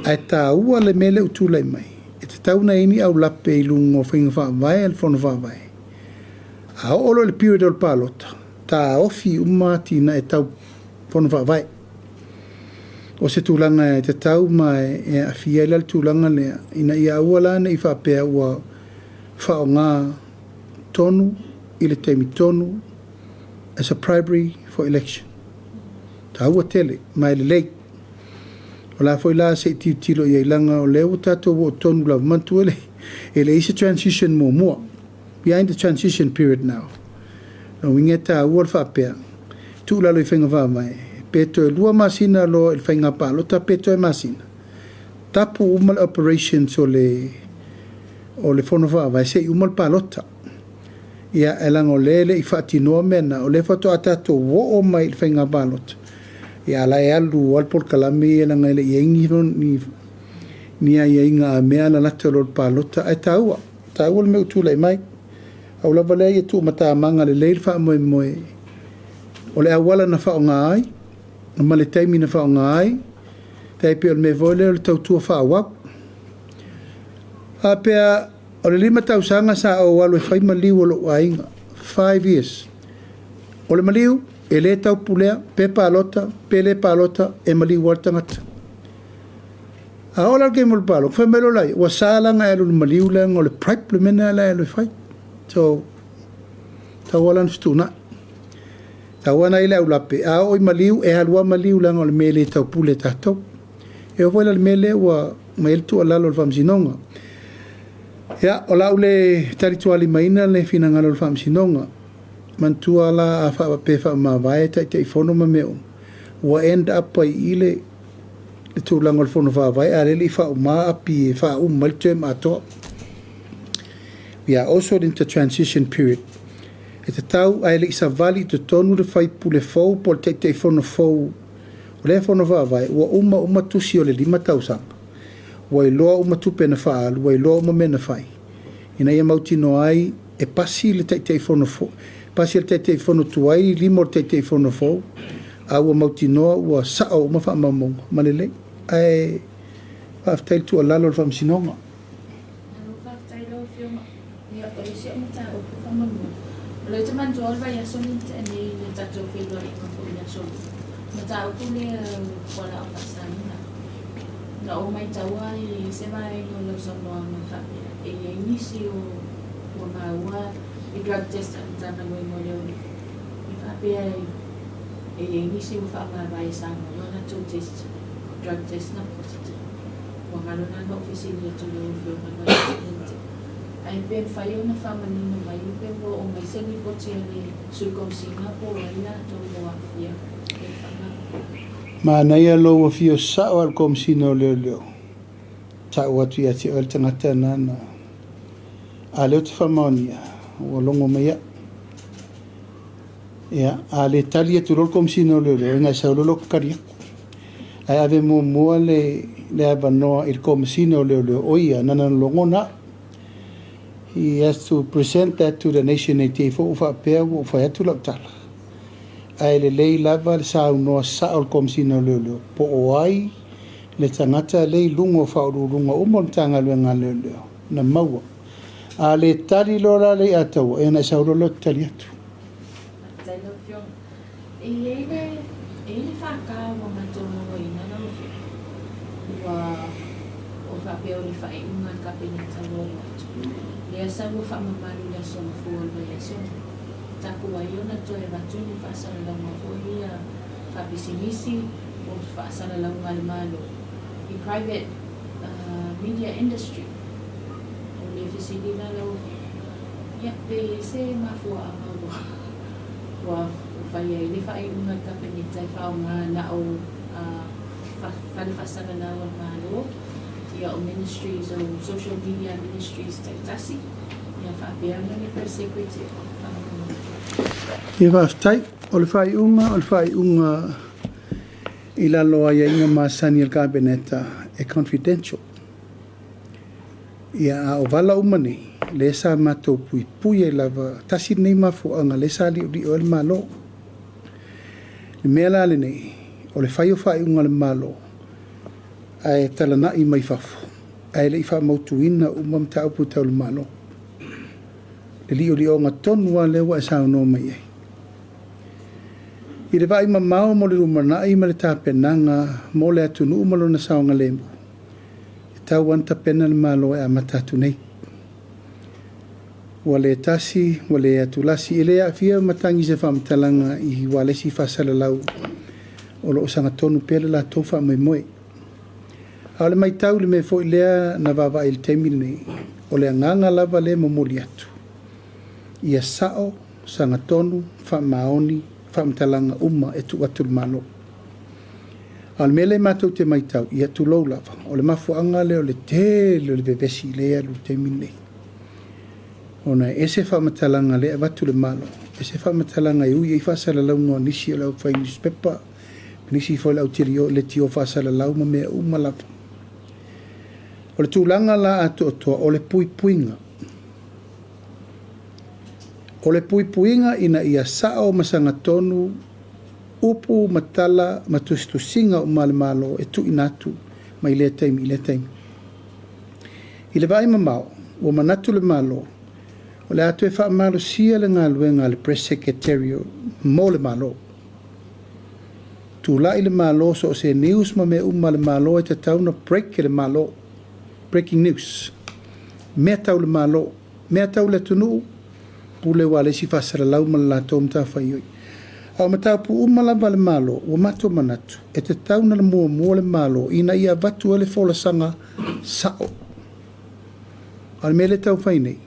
Ae taua le mea lea ua tulai mai, e tatau ona i ai ni aulape i luga o faiga faavae a le Fono Faavae. A oo loa i le period o le palota, taofi uma atinae tau Fono Faavae. O se tulaga e tatau ma e aafia ai la le tulaga lea, ina ia aua la ne i faapea ua faaaoga tonu i le taimi tonu as a primary for election. Taua tele ma e lelei. O la foi la se i tilotilo i ai leaga o lea ua tatou oo tonu lava. Manatua e leai se transition muamua. We are in the transition period now. Lona uiga e taua le faapea, tuu i lalo i faiga faavae, pe toe 2 masina loa i le faiga palota pe toe masina, tapu uma le operations o le Fono Faavae se i uma le palota. Ia, ae leaga o lea e le i faatinoa mea na, o lea faatoa tatou oo mai i le faiga palota. Ia, a la e alu lava le polokalame ia leaga e le i i ai ni aiaiga a mea na lata loa i le palota. Ae taua, taua le mea ua tulai mai. Pau lava lea ia tuumatamaga lelei le faamoemoe o le auala na faaaoga ai ma le taimi na faaaoga ai, tai pei o le mea foi lea o le tautua faaauau. Faapea o le 5 tausaga sa ou alu e fai maliu o lou aiga, 5 years. O le maliu, e le taupulea, pe palota, pe le palota, e maliu lava le tagata. A oo la i le taimi o le palota, fai mai loa laia, ua sa la ona e alu i le maliu leaga o le bribe le mea lena la e alu e fai. So, tatau lava la ona fetuunai. Tatau lava ona i ai le aulape, a oo i maliu, e alu lava maliu leaga o le mea e le taupule e tatou. E oo foi la i le mea lea ua aumai ai le tuualalo a le Faamasinoga. Ia, o le a ou le talitualimaina le finagalo o le Faamasinoga. Manatua la a faapea e faamavae Taitaifono ma mea uma, ua end up ai i i le tulaga o le Fono Faavae a o lea e le i faauma api e faauma ai le term atoa. We are also in the transition period. E tatau ae le i savali i totonu le faipule fou po o le Taitaifono fou o lea Fono Faavae, ua uma uma tusi o le 5 tausaga. Ua iloa uma tupe na faaalu, ua iloa uma mea na fai, ina ia mautinoa ai e pasi le Taitaifono fou, pasi le Taitaifono tuai lima o le Taitaifono fou, a ua mautinoa ua sao uma faamaumauga ma lelei. Ae faafetai i le tuualalo a le Faamasinoga. Malo faafetai lau Afioga. Ia, o le isi au mataupu faamolemole, o lea ou te manatua o le vaiaso lea na tea nei i le tatou feiloaiga foi i le Aso Lua, mataupu lea o fualaau faasaina. Na ou maitaua i se vaega o lau saunoaga faapea e i ai nisi o ua maua i drug test a le Matagaluega o Leoleo, e faapea e i ai nisi ua faamavae sa maua a latou test, drug test na positive. Ua galo la na ou fesili atu i lau Afioga i le vaiaso lea na tea. Ae pe mafai ona faamanino mai pe ua oo mai se lipoti a le Sui Komesina po o ai latou ua aafia i le faamavae. Manaia lou afio sao a le Komesina o Leoleo, tau atu ia te oe le tagata lena, a o lea ou te faamaonia, ua logo mai au. Ia, a le tali atu loa le Komesina o Leoleo, ona e sau loa lea ou tali atu. Ae ave muamua le avanoa i le Komesina o Leoleo, o ia nana logona au. He has to present that to the nation ne i te i foi ua faapea ua ou fai atu lau tala. Ae lelei lava le saunoa sao o le Komesina o Leoleo, po o ai le tagata lea i luga o faauluuluga uma o le Matagaluega a Leoleo na maua. A le tali loa la le Iataua, ia ona e sau loa lea ou te tali atu. Faafetai lau Afioga. E i ai le, e i ai le FK ua matou mauaina lau Ua o faapea o le faaiuga a le Kapeneta ua alu atu, lea sa ua faamamalu i le aso Gafua o le vaiaso nei. Taku ai ona toe avatu ni faasalalauga foi ia faapisinisi po o faasalalauga a le Malo i private media industry. O le fesili la lau Afioga, ia pe i ai se mafuaaga ua ua fai ai le faaiuga a le Kapeneta e faaaoga na o fale faasalalau a le Malo, ia o ministries o social media ministries taitasi, ia faapea ma le Press Secretary. Faamolemole. Ia faafetai. O le faaiuga, o le faaiuga i lalo o aiaiga masani a le Kapeneta e confidential. Ia a o vala uma nei, lea sa matou puipui ai lava, tasi lenei mafuaaga lea sa liolio ai le Malo. Le mea la lenei, o le fai o faaiuga a le Malo ae talanai mai fafo, ae le i faamautuina uma mataupu tau le Malo. Le liolioga tonu lava lea ua e saunoa mai ai. I le vaai mamao mo le lumanai ma le tapenaga mo le atunuu ma lona saogalemu, e tatau lava ona tapena le Malo e amata atu nei. Ua le tasi, ua le atulasi, e le aafia matagi i se faamatalaga i ualesi faasalalau o lo o sagatonu pea le latou faamoemoe. A o le matau i le mea foi lea na vaavaai i le taimi lenei, o le agaga lava lea e momoli atu, ia sao, sagatonu, faamaoni faamatalaga uma e tuu atu i le Malo. A o le mea lea matou te matau, ia tulou lava, o le mafuaaga lea o le tele o le vevesi lea e alu i le taimi lenei. Ona e ese faamatalaga lea e avatu i le Malo, ese faamatalaga e ui ai faasalalauga o nisi o le aufai nusipepa, nisi foi o le auleitio faasalalau ma mea uma lava. O le tulaga la atoatoa, o le puipuiga. O le puipuiga ina ia sao ma sagatonu upu ma tala ma tusitusiga uma a le Malo e tuuina atu mai lea taimi i lea taimi. I le vaai mamao, ua manatu le Malo, o le a toe faamalosia le galuega a le Press Secretary mo le Malo. Tulai le Malo so o se news ma mea uma a le Malo e tatau ona break e le Malo. Breaking news. Mea tau le Malo, mea tau le atunuu, pule ualesi faasalalau ma le latou matafaioi. A o mataupu uma lava a le Malo, ua matou manatu, e tatau ona muamua le Malo ina ia avatu ai le folasaga sao. A o le mea lea e taumafai nei,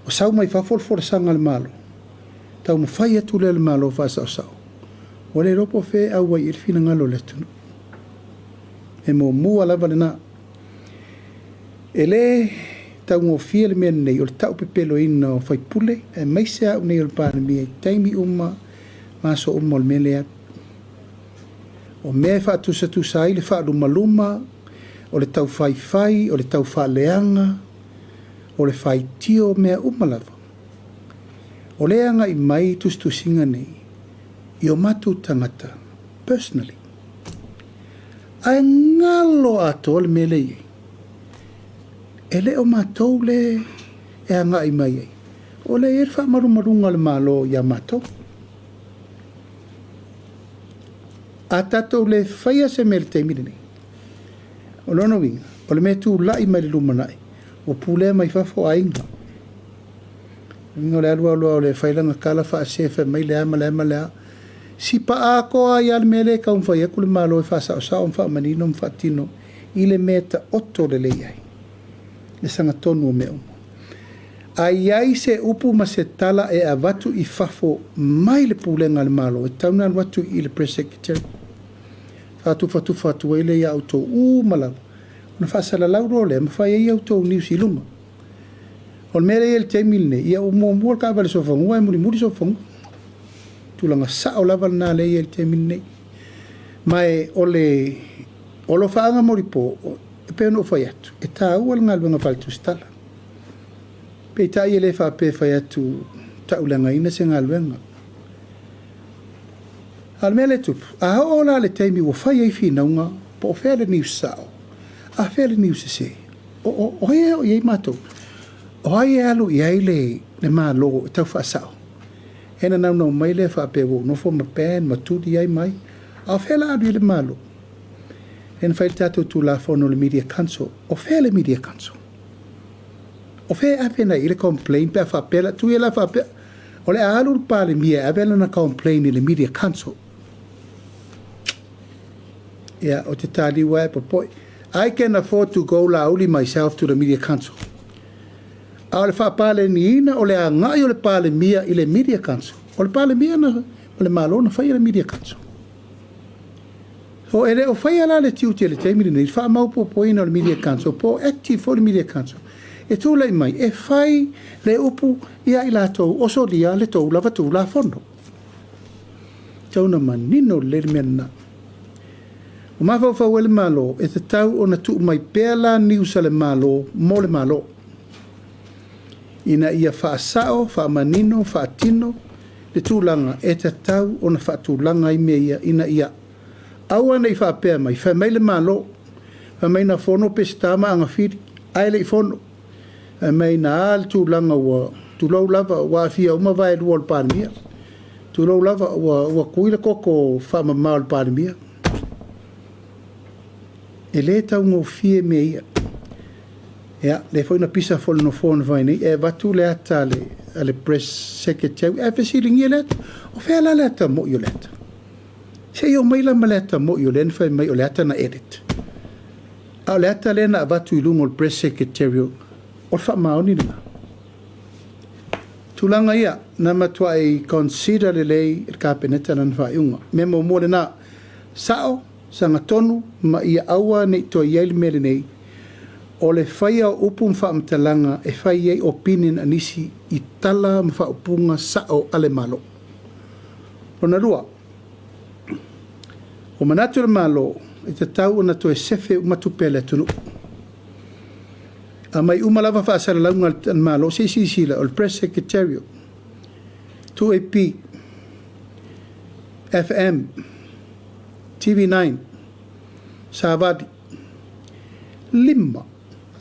ua sau mai fafo le folasaga a le Malo, taumafai atu lea e le Malo faasaosao, ua le iloa po o fea e auai i ai le finagalo o le atunuu. E muamua lava lena. E le taugofie le mea lenei o le taupepeloina o faipule, aemaise au nei o le Palemia i taimi uma ma aso uma o le mea lea. O mea e faatusatusa ai le faalumaluma, o le taufaifai, o le taufaaleaga, o le faitio, mea uma lava. O lea e agai mai tusitusiga nei i o matou tagata personally. Ae galo atoa le mea lea e i ai. E le o matou le e agai mai ai. O lea e i ai le faamalumaluga a le Malo ia matou. A tatou le faia se mea i le taimi lenei, o lona uiga, o le mea e tulai mai i le lumanai, ua pulea mai fafo aiga. O le uiga o le alu alu lava o le fai lana tala faasee fai mai le a ma le a ma le a. Sipa atoa ai lava le mea lea e taumafai atu le Malo e faasaosao ma faamanino ma faatino i le mea e taoto lelei ai le sagatonu o mea uma. A i ai se upu ma se tala e avatu i fafo mai le pulega a le Malo, e tatau ona alu atu i le Press Secretary. Faatufatufa atu ai lea ia outou uma lava, ona faasalalau loa lea ma fai ai a outou news i luga. O le mea lea e i ai i le taimi lenei, ia ua muamua le taavale sofanua ae mulimuli sofanua. Tulaga sao lava lena lea e i ai i le taimi lenei. Ma e o le alofaaga molipo, e pei ona ou fai atu, e taua le galuega faale-tusitala. Peitai e le faapea e fai atu tauleagaina se galuega. A o le mea lea e tupu, a oo la i le taimi ua fai ai finauga, po o fea le news sao, a fea le news sese, o ai e oo i ai matou? O ai e alu i ai le Malo e tau faasao? E na naunau mai lea faapea ua ou nofo ma ban ma tuli ai mai. A o fea la alu i ai le Malo? Lea na fai le tatou Tulafono o le Media Council. O fea le Media Council? O fea e ave agai i ai le complaint pe a faapea la, tuu ia la faapea, o le a alu le Palemia e ave lana complaint i le Media Council. Ia, ou te taliu lava e popoe. I can afford to go Laauli myself to the Media Council. A o le faapaleniina o le agai o le Palemia i le Media Council, o le Palemia na, ma le Malo na faia le Media Council. So e le o faia la le tiute i le taimi lenei, le faamaopoopoina o le Media Council, po o active foi le Media Council, e tulai mai e fai le upu ia i latou o solia le tou lava Tulafono. Tau na manino lelei le mea lena. Ua mafaufau ai le Malo e tatau ona tuu mai pea la news a le Malo mo le Malo, ina ia faasao, faamanino, faatino le tulaga e tatau ona faatulaga ai mea ia ina ia aua ne i faapea mai, fai mai le Malo, fai mai na fono Peseta ma Agafili, ae le i fono. Fai mai na a le tulaga ua, tulou lava, ua aafia uma vaelua o le Palemia. Tulou lava, ua, ua kui le koko faamama o le Palemia. E le taugofie mea ia. Ia, lea foi na pisa foi le nofoa na fai nei, e avatu le ata a le, a le press secretary, ae fesiligia le ata. O fea la le ata moi o le ata? Se i omai la ma le ata moi o lea na fai mai o le ata na edit. A o le ata lea na avatu i luga o le press secretary, o le faamaoni lena. Tulaga ia, na matuai consider lelei e le Kapeneta lana faaiuga. Mea muamua lena, sao, sagatonu ma ia aua ne i toe i ai le mea lenei, o le faia o upu ma faamatalaga e fai ai opinion a nisi i tala ma faaupuga sao a le Malo. Lona lua, ua manatu le Malo e tatau ona toe sefe uma tupe a le atunuu. Aumai uma lava faasalalauga a le Malo, se i silasila, o le Press Secretariat, 2AP, FM, TV9, Savali, lima,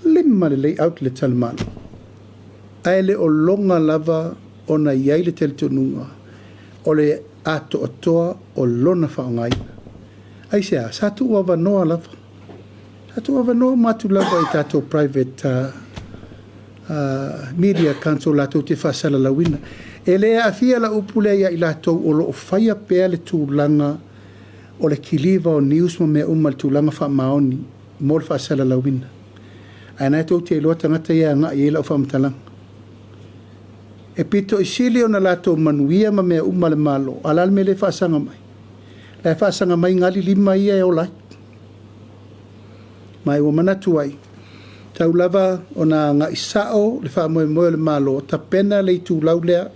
lima lelei outlets a le Malo, ae le o loga lava ona i ai le talitonuga o le atoatoa o lona faaaogaina. Aisea? Sa tuuavanoa lava. Sa tuuavanoa uma atu lava i tatou private media council latou te faasalalauina. E le aafia lau upu lea ia i latou o lo o faia pea le tulaga o le kiliva o news ma mea uma i le tulaga faamaoni mo le faasalalauina. Ae na tou te iloa tagata ia e agai i ai lau faamatalaga. E pito i sili ona latou manuia ma mea uma a le Malo, a o le a le mea lea e faasaga mai? La e faasaga mai gali lima ia e ola ai. Ma ua manatu ai, tau lava ona agai sao le faamoemoe o le Malo, tapena le itulau lea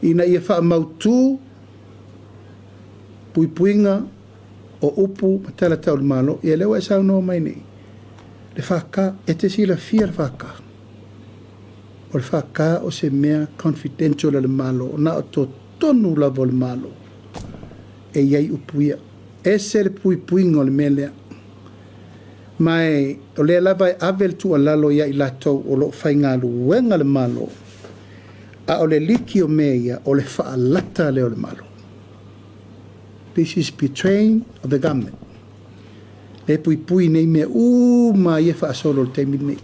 ina ia faamautu puipuiga o upu ma tala tau le Malo. Ia lea ua e saunoa mai nei, le FK, e te silafia le FK. O le FK o se mea confidential a le Malo, na o totonu lava o le Malo e i ai upu ia. Ese le puipuiga o le mea lea. Ma e, o lea lava e ave le tuualalo ia i latou o lo o faigaluega le Malo, a o le liki o mea ia, o le faalata lea o le Malo. This is betraying of the government. Le puipui nei mea uma ia faasolo i le taimi lenei.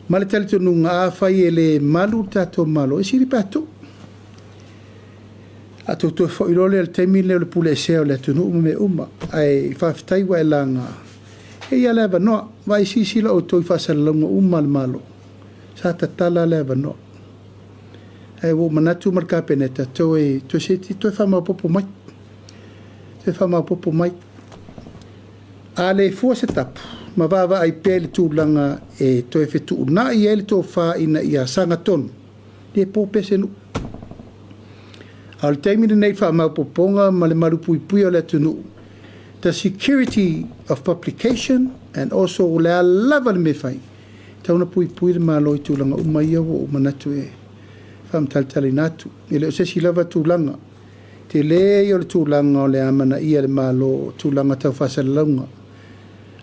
Ma le talitonuga, afai e le malu le tatou Malo, e sili pe a tuu. A tou toe foi loa lea i le taimi lea o le puleesea o le atunuu ma mea uma. Ae faafetai ua e laga. E i ai le avanoa. Vaai silasila outou i faasalalauga uma a le Malo. Sa tatala le avanoa. Ae ua ou manatu ma le Kapeneta, toe, toe se i toe faamaopoopo mai. Toe faamaopoopo mai. A le fua se tapu, ma vaavaai pea i le tulaga e toe fetuunai ai le tofa ina ia sagatonu, le po pea se nuu. A o le taimi lenei i le faamaopoopoga ma le malupuipuia o le atunuu, the security of publication and also o le a lava le mea e fai, e tatau ona puipui le Malo i tulaga uma ia ua ou manatu e faamatalatalaina atu. E le o se isi lava tulaga, tele ia o le tulaga o le amanaia e le Malo o tulaga tau faasalalauga,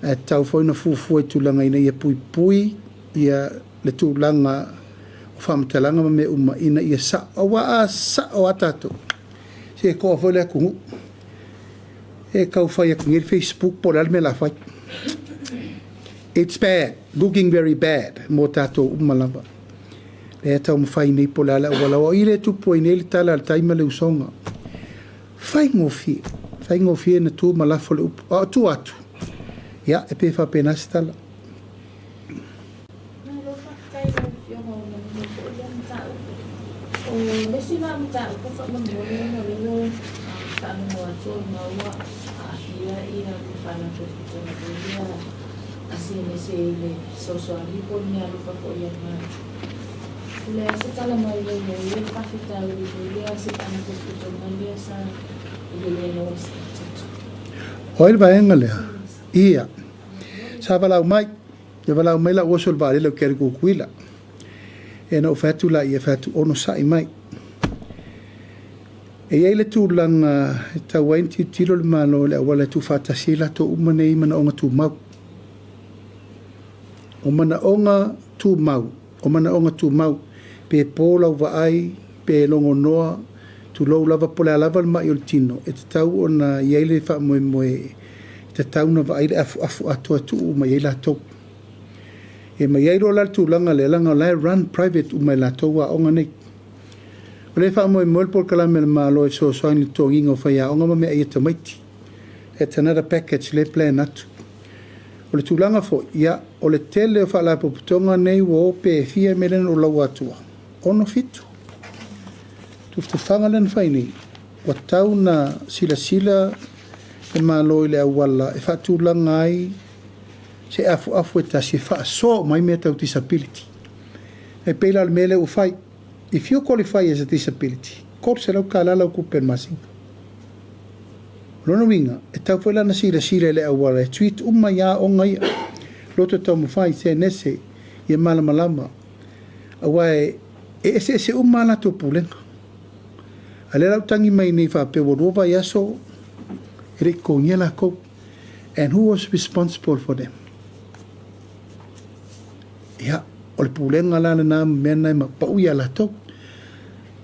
ae tatau foi ona fuafua i tulaga ina ia puipui ia le tulaga o faamatalaga ma mea uma ina ia sao. Aua a sao lava tatou, se e toa foi le atunuu. E tau fai atu nei le Facebook po o le a le mea o le a fai. It's bad, looking very bad mo tatou uma lava. Lea e taumafai nei po o le a le auala. O i lea e tupu ai nei le tala a le tai ma le usoga. Faigofie, faigofie na tu ma lafo le upu. A o tua atu, ia, e pei e faapena se tala. Malo faafetai i lau Afioga ua manino foi lea mataupu. O le isi la mataupu faamolemole ona o lea ua faalogo atu ona ua aafia le Faalapotopotoga foi lea a CNSA i le fesoasoani po o le meaalofa foi a le Malo. O le a se tala mai ua i ai le faafitauli foi lea a se Faalapotopotoga lea sa i le le maua se faatatau? O ai le vaega lea? Ia. Sa valaau mai. Ia valaau mai la'u oso i le vaalele ou te alu i Tutuila. Ia na ou fai atu laia, fai atu, Onosai mai. E i ai le tulaga e tatau ai ona tilotilo le Malo i le auala e tuufaatasi ai latou uma nei i manaoga tumau. O manaoga tumau, o manaoga tumau, pe po lau vaai, pe logonoa, tulou lava po o le a lava le ma'i o le tino, e tatau ona i ai le faamoemoe e tatau ona vaai le afuafu atoa e tuu uma i ai latou. E ma i ai loa la le tulaga lea, leaga o la e run private uma e latou aoga nei. O lea e faamoemoe le polokalame a le Malo e fesoasoani i le totogiina o faiaoga ma meaai a tamaiti. That's another package lea e plan atu. O le tulaga foi, ia, o le tele o faalapotopotoga nei ua o pe fia mea lea na ou laua atua, 6, 7. Tufatufaga lea na fai nei, ua tatau ona silasila le Malo i le auala e faatulaga ai se afuafu e tasi e faasoa uma ai mea tau disability. E pei la o le mea lea ua fai, if you qualify as a disability, $300 lau tupe i le masina. O lona uiga, e tatau foi la ona silasila i le auala e treat uma ai aoga ia, loto taumafai, senese, ia malamalama, aua e eseese uma a latou pulega. A o lea la ua tagi mai nei faapea ua 2 vaiaso e le i totogia latou. And who was responsible for them? Ia, o le pulega la lena ma mea na e pau ia latou.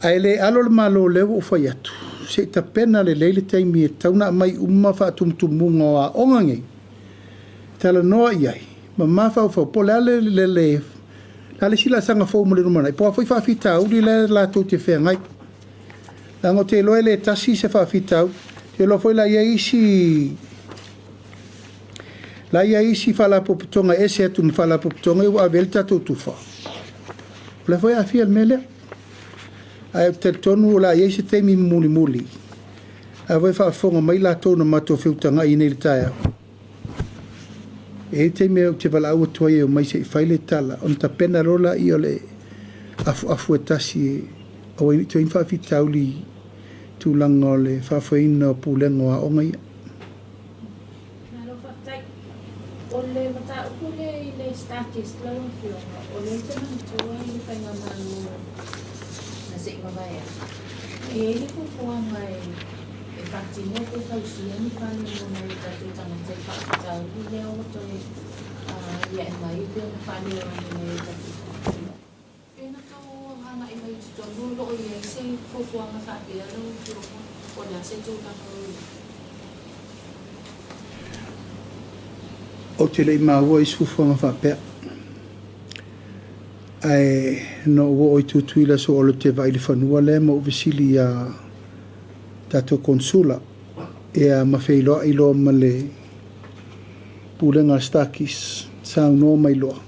Ae le alo le Malo lea ua ou fai atu, se i tapena lelei le taimi e tatau ona aumai uma faatumutumuga o aoga nei, talanoa i ai, ma mafaufau po o le a le, le, le, le a le isi laasaga fou mo le lumanai, po o a foi faafitauli la latou te feagai. Leaga ou te iloa e le tasi se faafitauli. Ou te iloa foi la i ai isi la i ai isi faalapotopotoga e ese atu ma faalapotopotoga ia ua ave i ai le tatou tufa. O lea foi e aafia i le mea lea. Ae ou te talitonu o le a i ai se taimi mulimuli, a foi e faafofoga mai latou na matou feutagai nei i le taeao. E i ai le taimi ou te valaau atu ai e omai se i fai le tala, ona tapena loa laia o le afuafu e tasi e aua ai ne i toe i ai ni faafitauli i tulaga o le faafoeina o pulega o aoga ia. Malo faafetai. O le mataupu lea i le StarKist lau Afioga, o lea ou te manatua i le Faigamalo na se i mavae atu, e i ai le fuafuaga e faatino pe fausia ni fale mo nai o tatou tagata i faafitauli lea ua toe aliae mai pei ona faaleo ane nai o tatou tagata. Pe na tou agai mai i totonu o lo o i ai se fuafuaga faapea lau Afioga, po o le a se tulaga o i ai? Ou te le i maua i se fuafuaga faapea. Ae na ou oo i Tutuila soo ou te vaai i le fanua lea ma ou fesili iā tatou Konesula ia ma feiloai loa ma le Pulega a le StarKist, saunoa mai loa,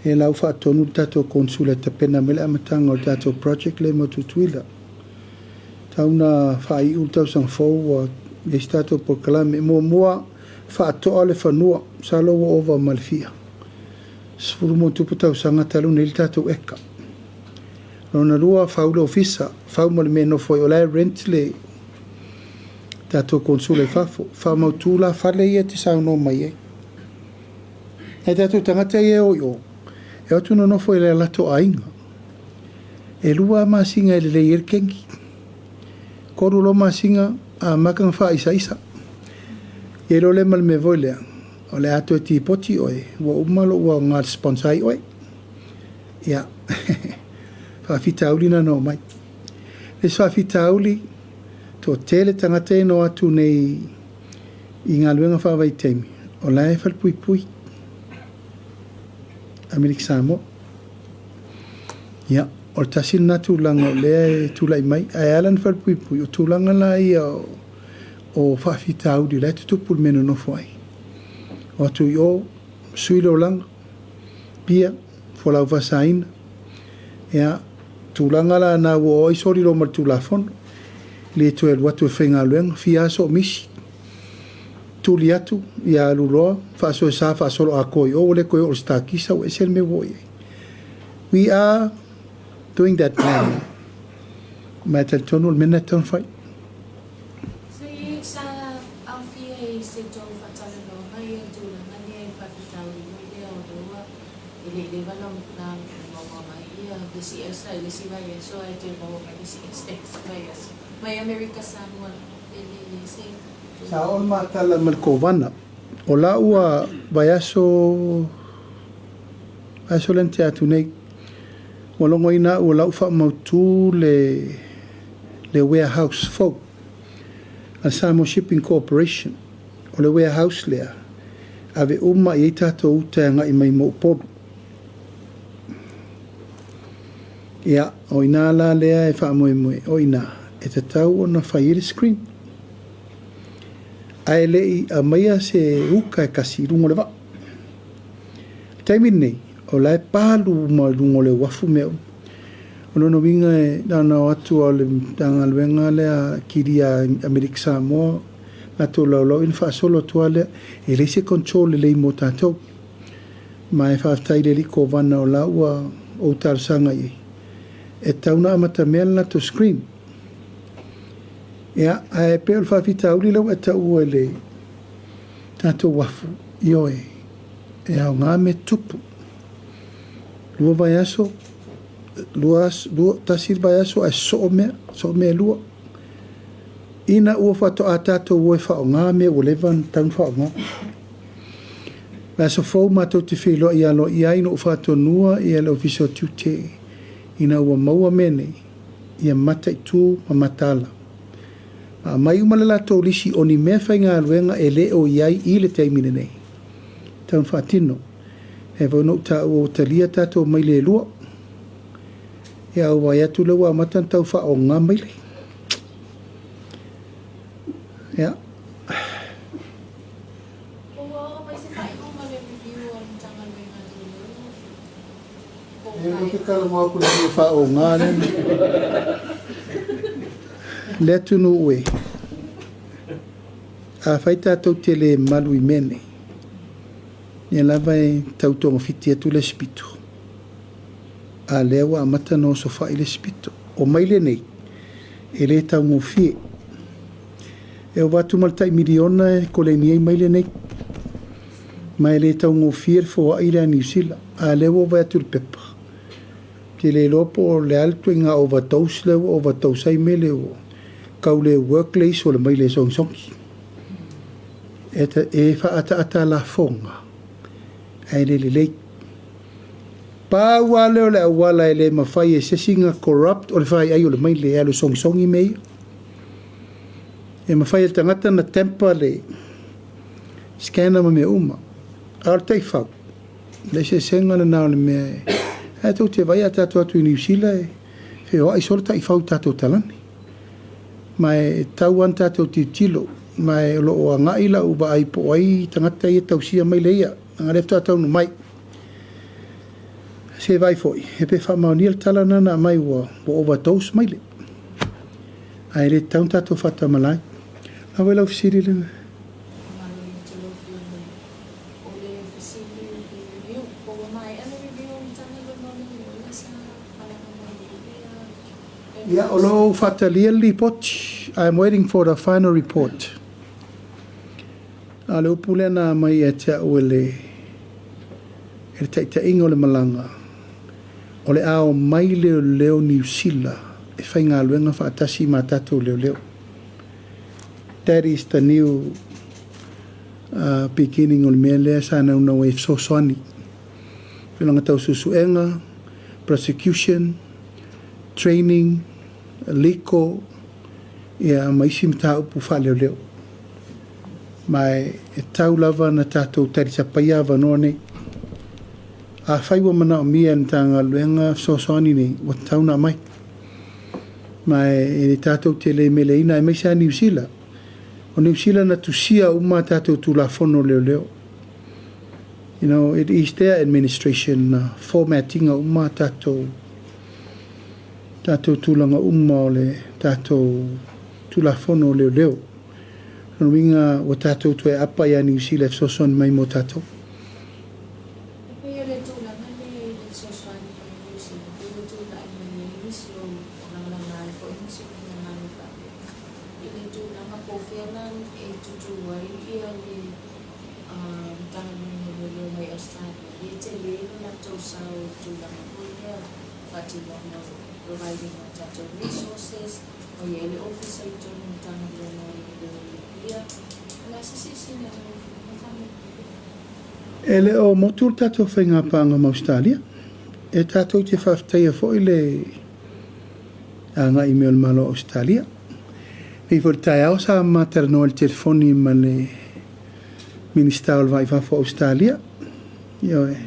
e la ua faatonu le tatou Konesula e tapena mai le amataga o le tatou project lea mo Tutuila. Tau na faaiu le tausaga fou ua i ai se tatou polokalame. Muamua, faatoa le fanua, masalo ua ova ma le fia 10+ tausaga talu nei le tatou eka. Lona lua, fau le ofisa, fau ma le mea e nofo ai, o la e rent le tatou Konesula i fafo. Faamautu la fale ia e te saunoa mai ai. Nai tatou tagata ia e o i o, e o atu nonofo i le latou aiga. E 2 masina e lelei ai le kegi. 3 loa masina, amata ona faaisaisa. Ia iloa lea ma le mea foi lea, o le a toe tipoti oe, ua uma lou aoga e sponsor ai oe. Ia, faafitauli na na oo mai. Le isi faafitauli, toatele tagata ia na o atu nei I galuega faavaitaimi, o la e falepuipui Amerika Samoa. Ia, o le tasi lena tulaga o lea e tulai mai. Ae ala ona falepuipui, o tulaga la ia o faafitauli o la e tutupu i le mea e nonofo ai. O atu i o, sui le olaga, pia, fualaau faasaina. Ia, tulaga la na ua oo ai soli loa ma le Tulafono, le toe alu atu e faigaluega, fia aso o misi, tuli atu, ia alu loa, faasoesa faasoloatoa i o, ua le toe oo i le sitakisa, ua ese le mea ua oo i ai. We are doing that plan. Ma e talitonu o le mea lena e tatau ona fai. Se sa aofia i se tou faatalanoaga ia tulaga lea i le faafitauli foi lea o lea ua e le i leva na maua mai ia le isi esa i le isi vaiaso ae toe maua mai le isi esa i le isi vaiaso mai Amerika Samoa e le se Sa oo le matala ma le kovana. O la ua vaiaso vaiaso lea na tea atu nei, ua logoina au o la ua faamautu le warehouse fou a le Samoa Shipping Corporation. O le warehouse lea, ave uma i ai tatou uta e agai mai mo Upolu. Ia, o ina la lea e faamoemoe, o ina e tatau ona fai ai le screen. Ae le i aumaia se uka e tasi i luga o le vaa. O le taimi lenei, o la e palu uma i luga o le uafu mea uma. O lona uiga e na ona o atu lava o le Matagaluega lea kilia Amerika Samoa, latou laulau ona faasolo atu lava lea. E leai se control lelei mo tatou. Ma e faafetai i le alii Kovana o la ua ou talosaga i ai, e tatau ona amatamea le latou screen. Ia, ae pei o le faafitauli lea ua e taua i le tatou uafu, ioe, e aoga mea tutupu. 2 vaiaso, 2 aso, 2, tasi le vaiaso ae sosoo mea, sosoo mea e lua. Ina ua faatoa tatou o e faaaoga mea ua leva ona tatau ona faaaoga. Vaiaso fou matou te feiloai aloaia ai na ou faatonuina le Ofisa o Tiute ina ua maua mea nei, ia mataitu ma mataala. Ma aumai uma le latou lisi o ni mea faigaluega e le o i ai i le taimi lenei. Tau na faatino. E foi na ou taua ua talia tatou maile e 2. Ia au vaai atu lea ua amata ona tau faaaoga maile. Ia. Ua oo mai se faaiuga le review a le Matagaluega a Leoleo po o E ou te talanoa atu i le mea faaaoga lea. Le atunuu e, afai tatou te le malu i mea nei, ia lava e tau togafiti atu le isi pito. A lea ua amata ona osofai le isi pito. O maile nei, e le taugofie. E ova atu ma le tai miliona e koleni ai maile nei. Ma e le taugofie le foai lea a Niu Sila. A lea ua vaai atu i le pepa. Te le iloa po o le a le ituaiga overdose lea ua overdose ai mele ua tau le work le iso o le maile e sogisogi. E faaataata lafoga ae le lelei. Pau lava lea o le auala e le mafai e se isi na corrupt o le faiai o le maile e alu e sogisogi mea ia. E mafai e le tagata na tamper le scanner ma mea uma. A o le taifau, le eseesega lena o le mea e... Ae tou te vaai a tatou atu i Niu Sila e feoai solo taifau i tatou talane. Ma e tau lava ona tatou tilotilo. Ma e o lo o agai lau vaai po o ai tagata ia e tausia maile ia. Leaga o lea faatoa taunuu mai. Se vaai foi, e pe faamaonia le tala lena na aumai ua overdose maile. Ae le tatau ona tatou faatamala ai. A foi lau fesili lena. Malo i atu lau Afioga. O le fesili i le review, po ua maea le review a le Matagaluega o Leoleo lea sa malaga mai ai le Ia, o lo o faatalia le lipoti. I am waiting for the final report. A o le upu lea na aumai ia te au e le taitaiga o le malaga, o le a omai leoleo Niu Sila e faigaluega faatasi ma tatou leoleo. That is the new beginning o le mea lea sa naunau ai e fesoasoani. Tulaga tau suesuega, prosecution, training, legal, ia ma isi mataupu faaleoleo. Ma e tau lava ona tatou talisapaia avanoa nei. Afai ua manaomia e le Matagaluega fesoasoani nei, ua tatau ona aumai. Ma e le tatou te le meleina, aemaise lava Niu Sila. O Niu Sila na tusia uma a tatou Tulafono o Leoleo. You know, it is their administration na format ina uma a tatou tulaga uma o le tatou Tulafono o Leoleo. O lona uiga ua tatou toe aapa ia Niu Sila e fesoasoani mai mo tatou. E pei o le tulaga lea i le fesoasoani mai a Niu Sila, pei ua tulai mai ai nisi o lagalaga ai foi nisi o finagalo faapea i le tulaga po o fea la e tutū ai le Matagaluega o Leoleo mai Ausetalia, lea e tele lo latou sao i le tulaga foi lea faatinoga o providing o tatou resources, ma i ai le ofisa i totonu o Matagaluega o Leoleo i Apia. O le a se silasila a lau Afioga faamolemole? E le o motu le tatou faigapaaga ma Ausetalia. E tatou te faafetaia foi le agai mai o le Malo o Ausetalia. Nei foi i le taeao sa ma talanoa i le telefoni ma le Minisita o le Va i Fafo o Ausetalia, ioe,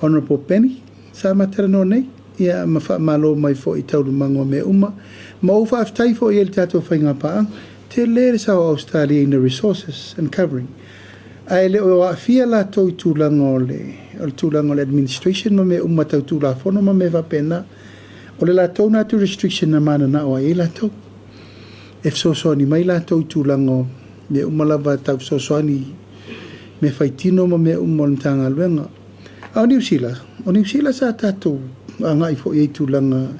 Honourable Penny, sa ma talanoa nei, ia ma faamalo mai foi i taualumaga o mea uma. Ma ou faafetai foi i ai i le tatou faigapaaga. Tele le sao o Ausetalia in the resources and covering. Ae le o aafia latou i tulaga o le o le tulaga o le administration ma mea uma tau Tulafono ma mea faapena. O le latou na jurisdiction na mananao ai i ai latou. E fesoasoani mai latou i tulaga o mea uma lava tau fesoasoani mea faitino ma mea uma o le Matagaluega. A o Niu Sila, o Niu Sila sa tatou agai foi i ai i tulaga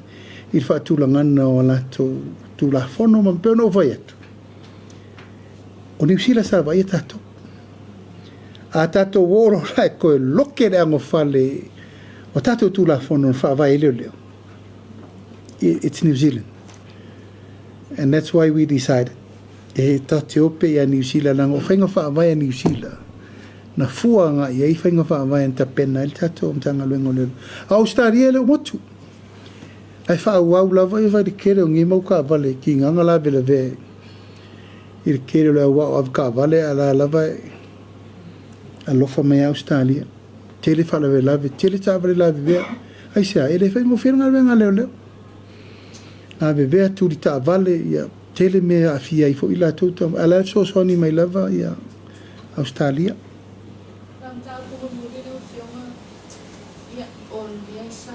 i le faatulagaga o a latou Tulafono ma pei ona ou fai atu, o Niu Sila sa vaaia tatou. A tatou o loa la e toe loke le anofale o tatou Tulafono na faavae ai leoleo, it's New Zealand. And that's why we decided e tatou te o pea ia Niu Sila leaga o faiga faavae a Niu Sila na fua agai i ai faiga faavae na tapena ai le tatou Matagaluega o Leoleo. A o Ausetalia e le o motu. Ae faaauau lava ia fai le tele o nei mau taavale tigaga lavelavea i le tele o le au ao avetaavale a o la lava e alofa mai Ausetalia. Tele faalavelave, tele taavale lavevea. Aisea? E le faigofie le galuega a leoleo. Lavevea, tuli taavale, ia tele mea e aafia ai foi latou, a o la e fesoasoani mai lava ia Ausetalia. La mataupu mulimuli lau Afioga, ia, o lea sa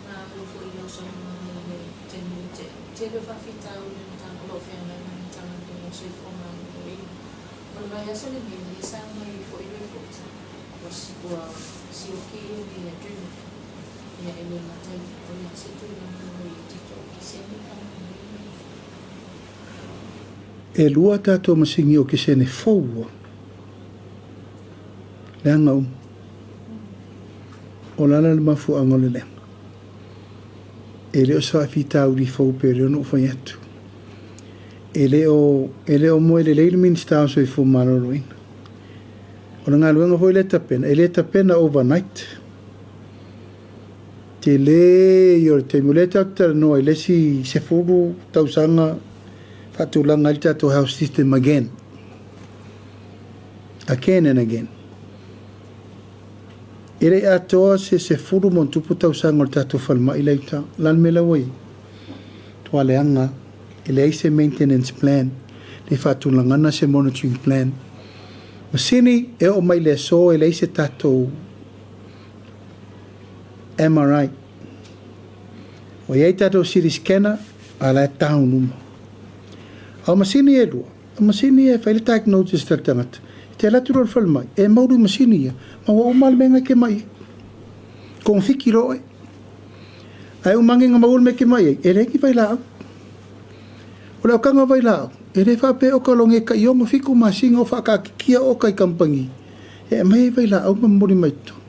maua foi i lau saunoaga i le taimi ua tea, tele o faafitauli o o lo o feagai ma le Matagaluega o le Soifua Maloloina. O le vaiaso lenei, lea sa aumai ai foi report ua sioki le adrenaline, ia e le gata i lea, o le a se tulaga ua i ai tatou okesene faamolemole lau Afioga? E lua tatou masini okesene fou ua leaga uma. O le a la le mafuaaga o le leaga? E le o se faafitauli fou pei o lea ona ou fai atu. E le o moe lelei le Minisita o Soifua Maloloina. O le galuega foi lea e tapena, e le tapena overnight. Tele ia o le taimi. O lea tatou te talanoa i le isi 10 tausaga faatulaga ai le tatou health system again. Again and again. E le i atoa se 10+ tausaga o le tatou falemai la i uta. O le a le mea la ua i ai? Tua leaga, e leai se maintenance plan, le faatulagana se monitoring plan. Masini e oo mai le aso e leai se tatou MRI. Ua i ai tatou CT scanner, a o la e down uma. A o masini e lua, o masini e fai le diagnosis a le tagata. E te alu atu loa i le falemai, e maulu i masini ia, ma ua uma le mea na e te mai ai. Kogofiti loa oe. Ae uma ane na maua le mea e te mai ai, e leai ni vailaau. O le aokaga vailaau, e le faapea oka logi e tai 6, 7 masina o faataatitia oka i kamupani e aumai ai vailaau ma momoli mai totonu.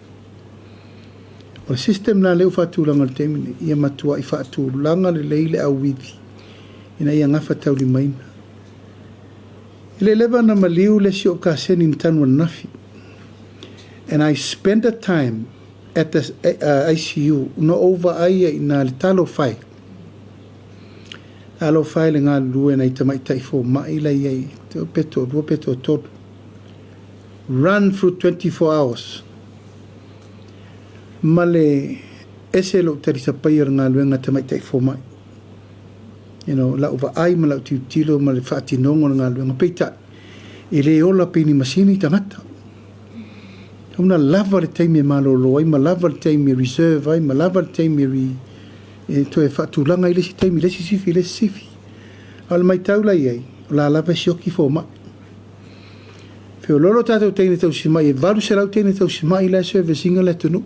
O le system la lea ua faatulaga i le taimi lenei, ia matuai faatulaga lelei le auivi ina ia gafataulimaina. E le leva na maliu le isi o kaseni na tanu ananafi. And I spent the time at the ICU na ou vaai ai i na le talofa e. Talofa e le galulue nai tamaitai fomai la i ai, pe toalua pe toatolu. Run through 24 hours. Ma le ese lou talisapaia o le galuega a tamaitai fomai. You know, lau vaai ma lau tilotilo ma le faatinoga o le galuega, peitai, e le ola pei ni masini tagata. Tatau ona lava le taimi e malolo ai, ma lava le taimi e reserve ai, ma lava le taimi e, re, e toe faatulaga ai le isi taimi, le isi sifi, le isi sifi. A o le matau la i ai, o la lava e sioki fomai. Feoloolo tatou teine tausimai, e 800 teine tausimai la e service ina le atunuu.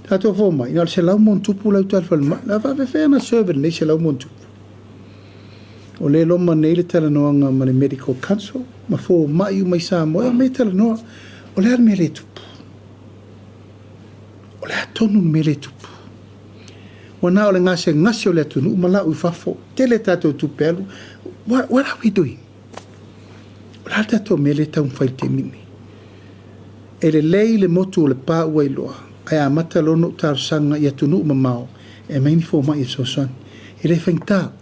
Tatou fomai, na o le 100+ la e uta i le falemai. La faafefea ona serve lenei 100+? O lea e loma nei le talanoaga ma le Medical Council ma fomai uma i Samoa e omai e talanoa. O le a le mea lea e tupu? O le a tonu le mea lea e tupu? Ua na o le gasegase o le atunuu ma lau i fafo. Tele tatou tupe alu. What are we doing? O le a le tatou mea lea e taumafai i le taimi lenei? E lelei le motu o Lepa ua iloa, ae amata loa ona ou talosaga i atunuu mamao e aumai ni fomai e fesoasoani. E le faigata.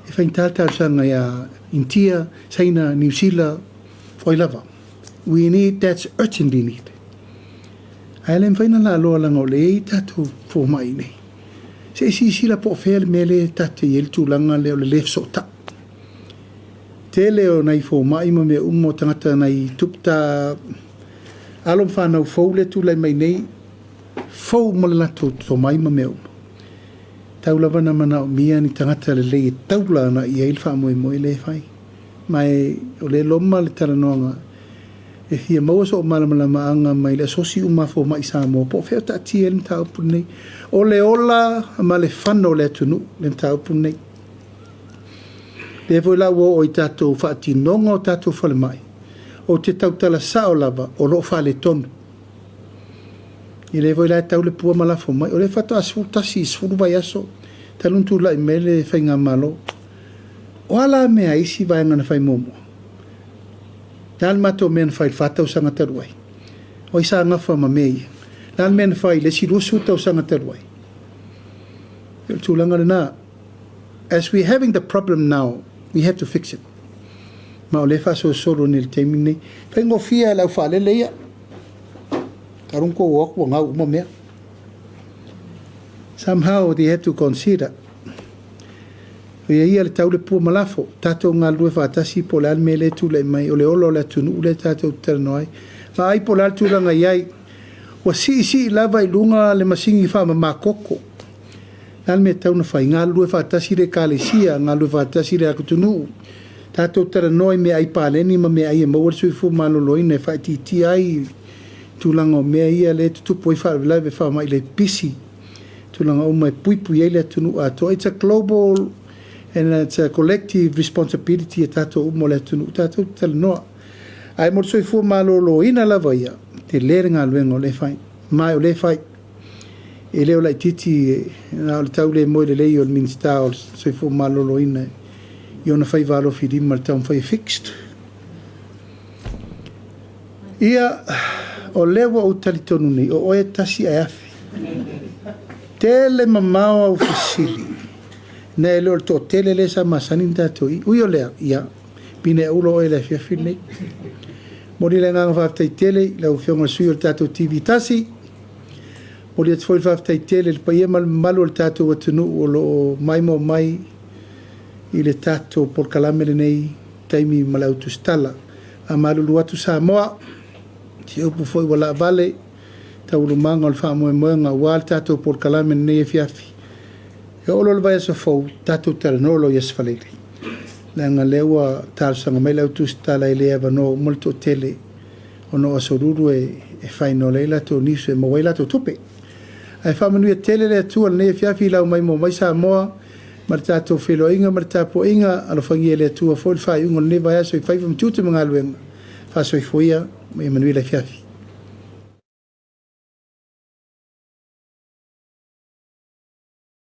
E faigata le talosaga ia Initia, Saina, Niu Sila, o ai lava. We need, that's urgently need. Ae le mafai ona laaloa leaga o lea e i ai tatou fomai i inei. Se i silasila po o fea le mea lea e tatou te i ai le tulaga lea o le le fesootai. Tele o nai fomai ma mea uma o tagata nai tupta alo ma fanau fou lea e tulai mai nei, fou uma le latou tomai ma mea uma. Tau lava na manaomia ni tagata lelei e taula agai i ai le faamoemoe lea e fai. Ma e o lea e loma le talanoaga e fia maua sou malamalamaaga mai le asosi uma a fomai Samoa po o fea o taatia ai le mataupu lenei. O le ola ma le fano o le atunuu le mataupu lenei. Lea foi la ua oo i tatou faatinoga o tatou falemai, ou te tautala sao lava o lo o faaletonu. Ia lea foi la e tau le pua ma lafo mai. O lea faatoa 11 i 10 vaiaso talu ona tulai mai le faigamalo. O a la mea a isi vaega na fai muamua? O le a le matou mea na fai i le 4 tausaga talu ai? O ai sa gafa ma mea ia? O le a le mea na fai i le isi 20 tausaga talu ai? O le tulaga lena. As we having the problem now, we have to fix it. Ma o lea e faasolosolo nei i le taimi lenei. Faigofie lava i le aufaalele ia. Talu ona tou o atu ua gau uma mea. Somehow they have to consider. O ia ia le tau le pua ma lafo. Tatou galulue faatasi po o le a le mea lea e tulai mai. O le ola o le atunuu lea tatou te talanoa ai. Vaai po o le a le tulaga i ai. Ua siisii lava i luga le masini faamama toto. Le a le mea e tatau ona fai? Galulue faatasi le Ekalesia, galulue faatasi le atunuu. Tatou talanoa i meaai paleni ma meaai e maua le soifua maloloina e faaitiitia ai tulaga o mea ia lea e tutupu ai faalavelave faamai le pipisi, tulaga uma e puipui ai le atunuu atoa. It's a global and it's a collective responsibility a tatou uma o le atunuu, tatou te talanoa. Ae mo le soifua maloloina lava ia, tele le galuega o lea e fai, ma o lea e fai. E le o laitiiti na o le tau le moe lelei o le Minisita o le Soifua Maloloina i ona faiva alofilima i le taumafai e fixed. Ia, o lea ua ou talitonu nei, o oe e tasi ae afe. Tele mamao au fesili, nai lo le toatele lea sa masani ona tatou i. Ui o lea, ia, pine ula oe i le afiafi lenei. Momoli le agaga faafetai tele i lau Afioga i le sui o le tatou TV tasi. Momoli atu foi le faafetai tele i le paia ma le mamalu o le tatou atunuu o lo o maimoa mai i le tatou polokalame lenei taimi ma le autusitala. Faamalulu atu Samoa, se upu foi ua laavale taualumaga o le faamoemoega aua le tatou polokalame lenei afiafi. E oo loa le vaiaso fou, tatou talanoa loa i Aso Faraile, leaga lea ua talosaga mai le autusitala e le avanoa uma le toatele ona o Aso Lulu e final ai latou news e maua ai latou tupe. Ae faamanuia tele le Atua i lenei afiafi i lau maimoa mai Samoa ma le tatou feiloaiga ma le tapuaiga. Alofagia e le Atua foi le faaiuga o lenei vaiaso i faiva ma tiute ma galuega. Faasoifua ia ma ia manuia le afiafi.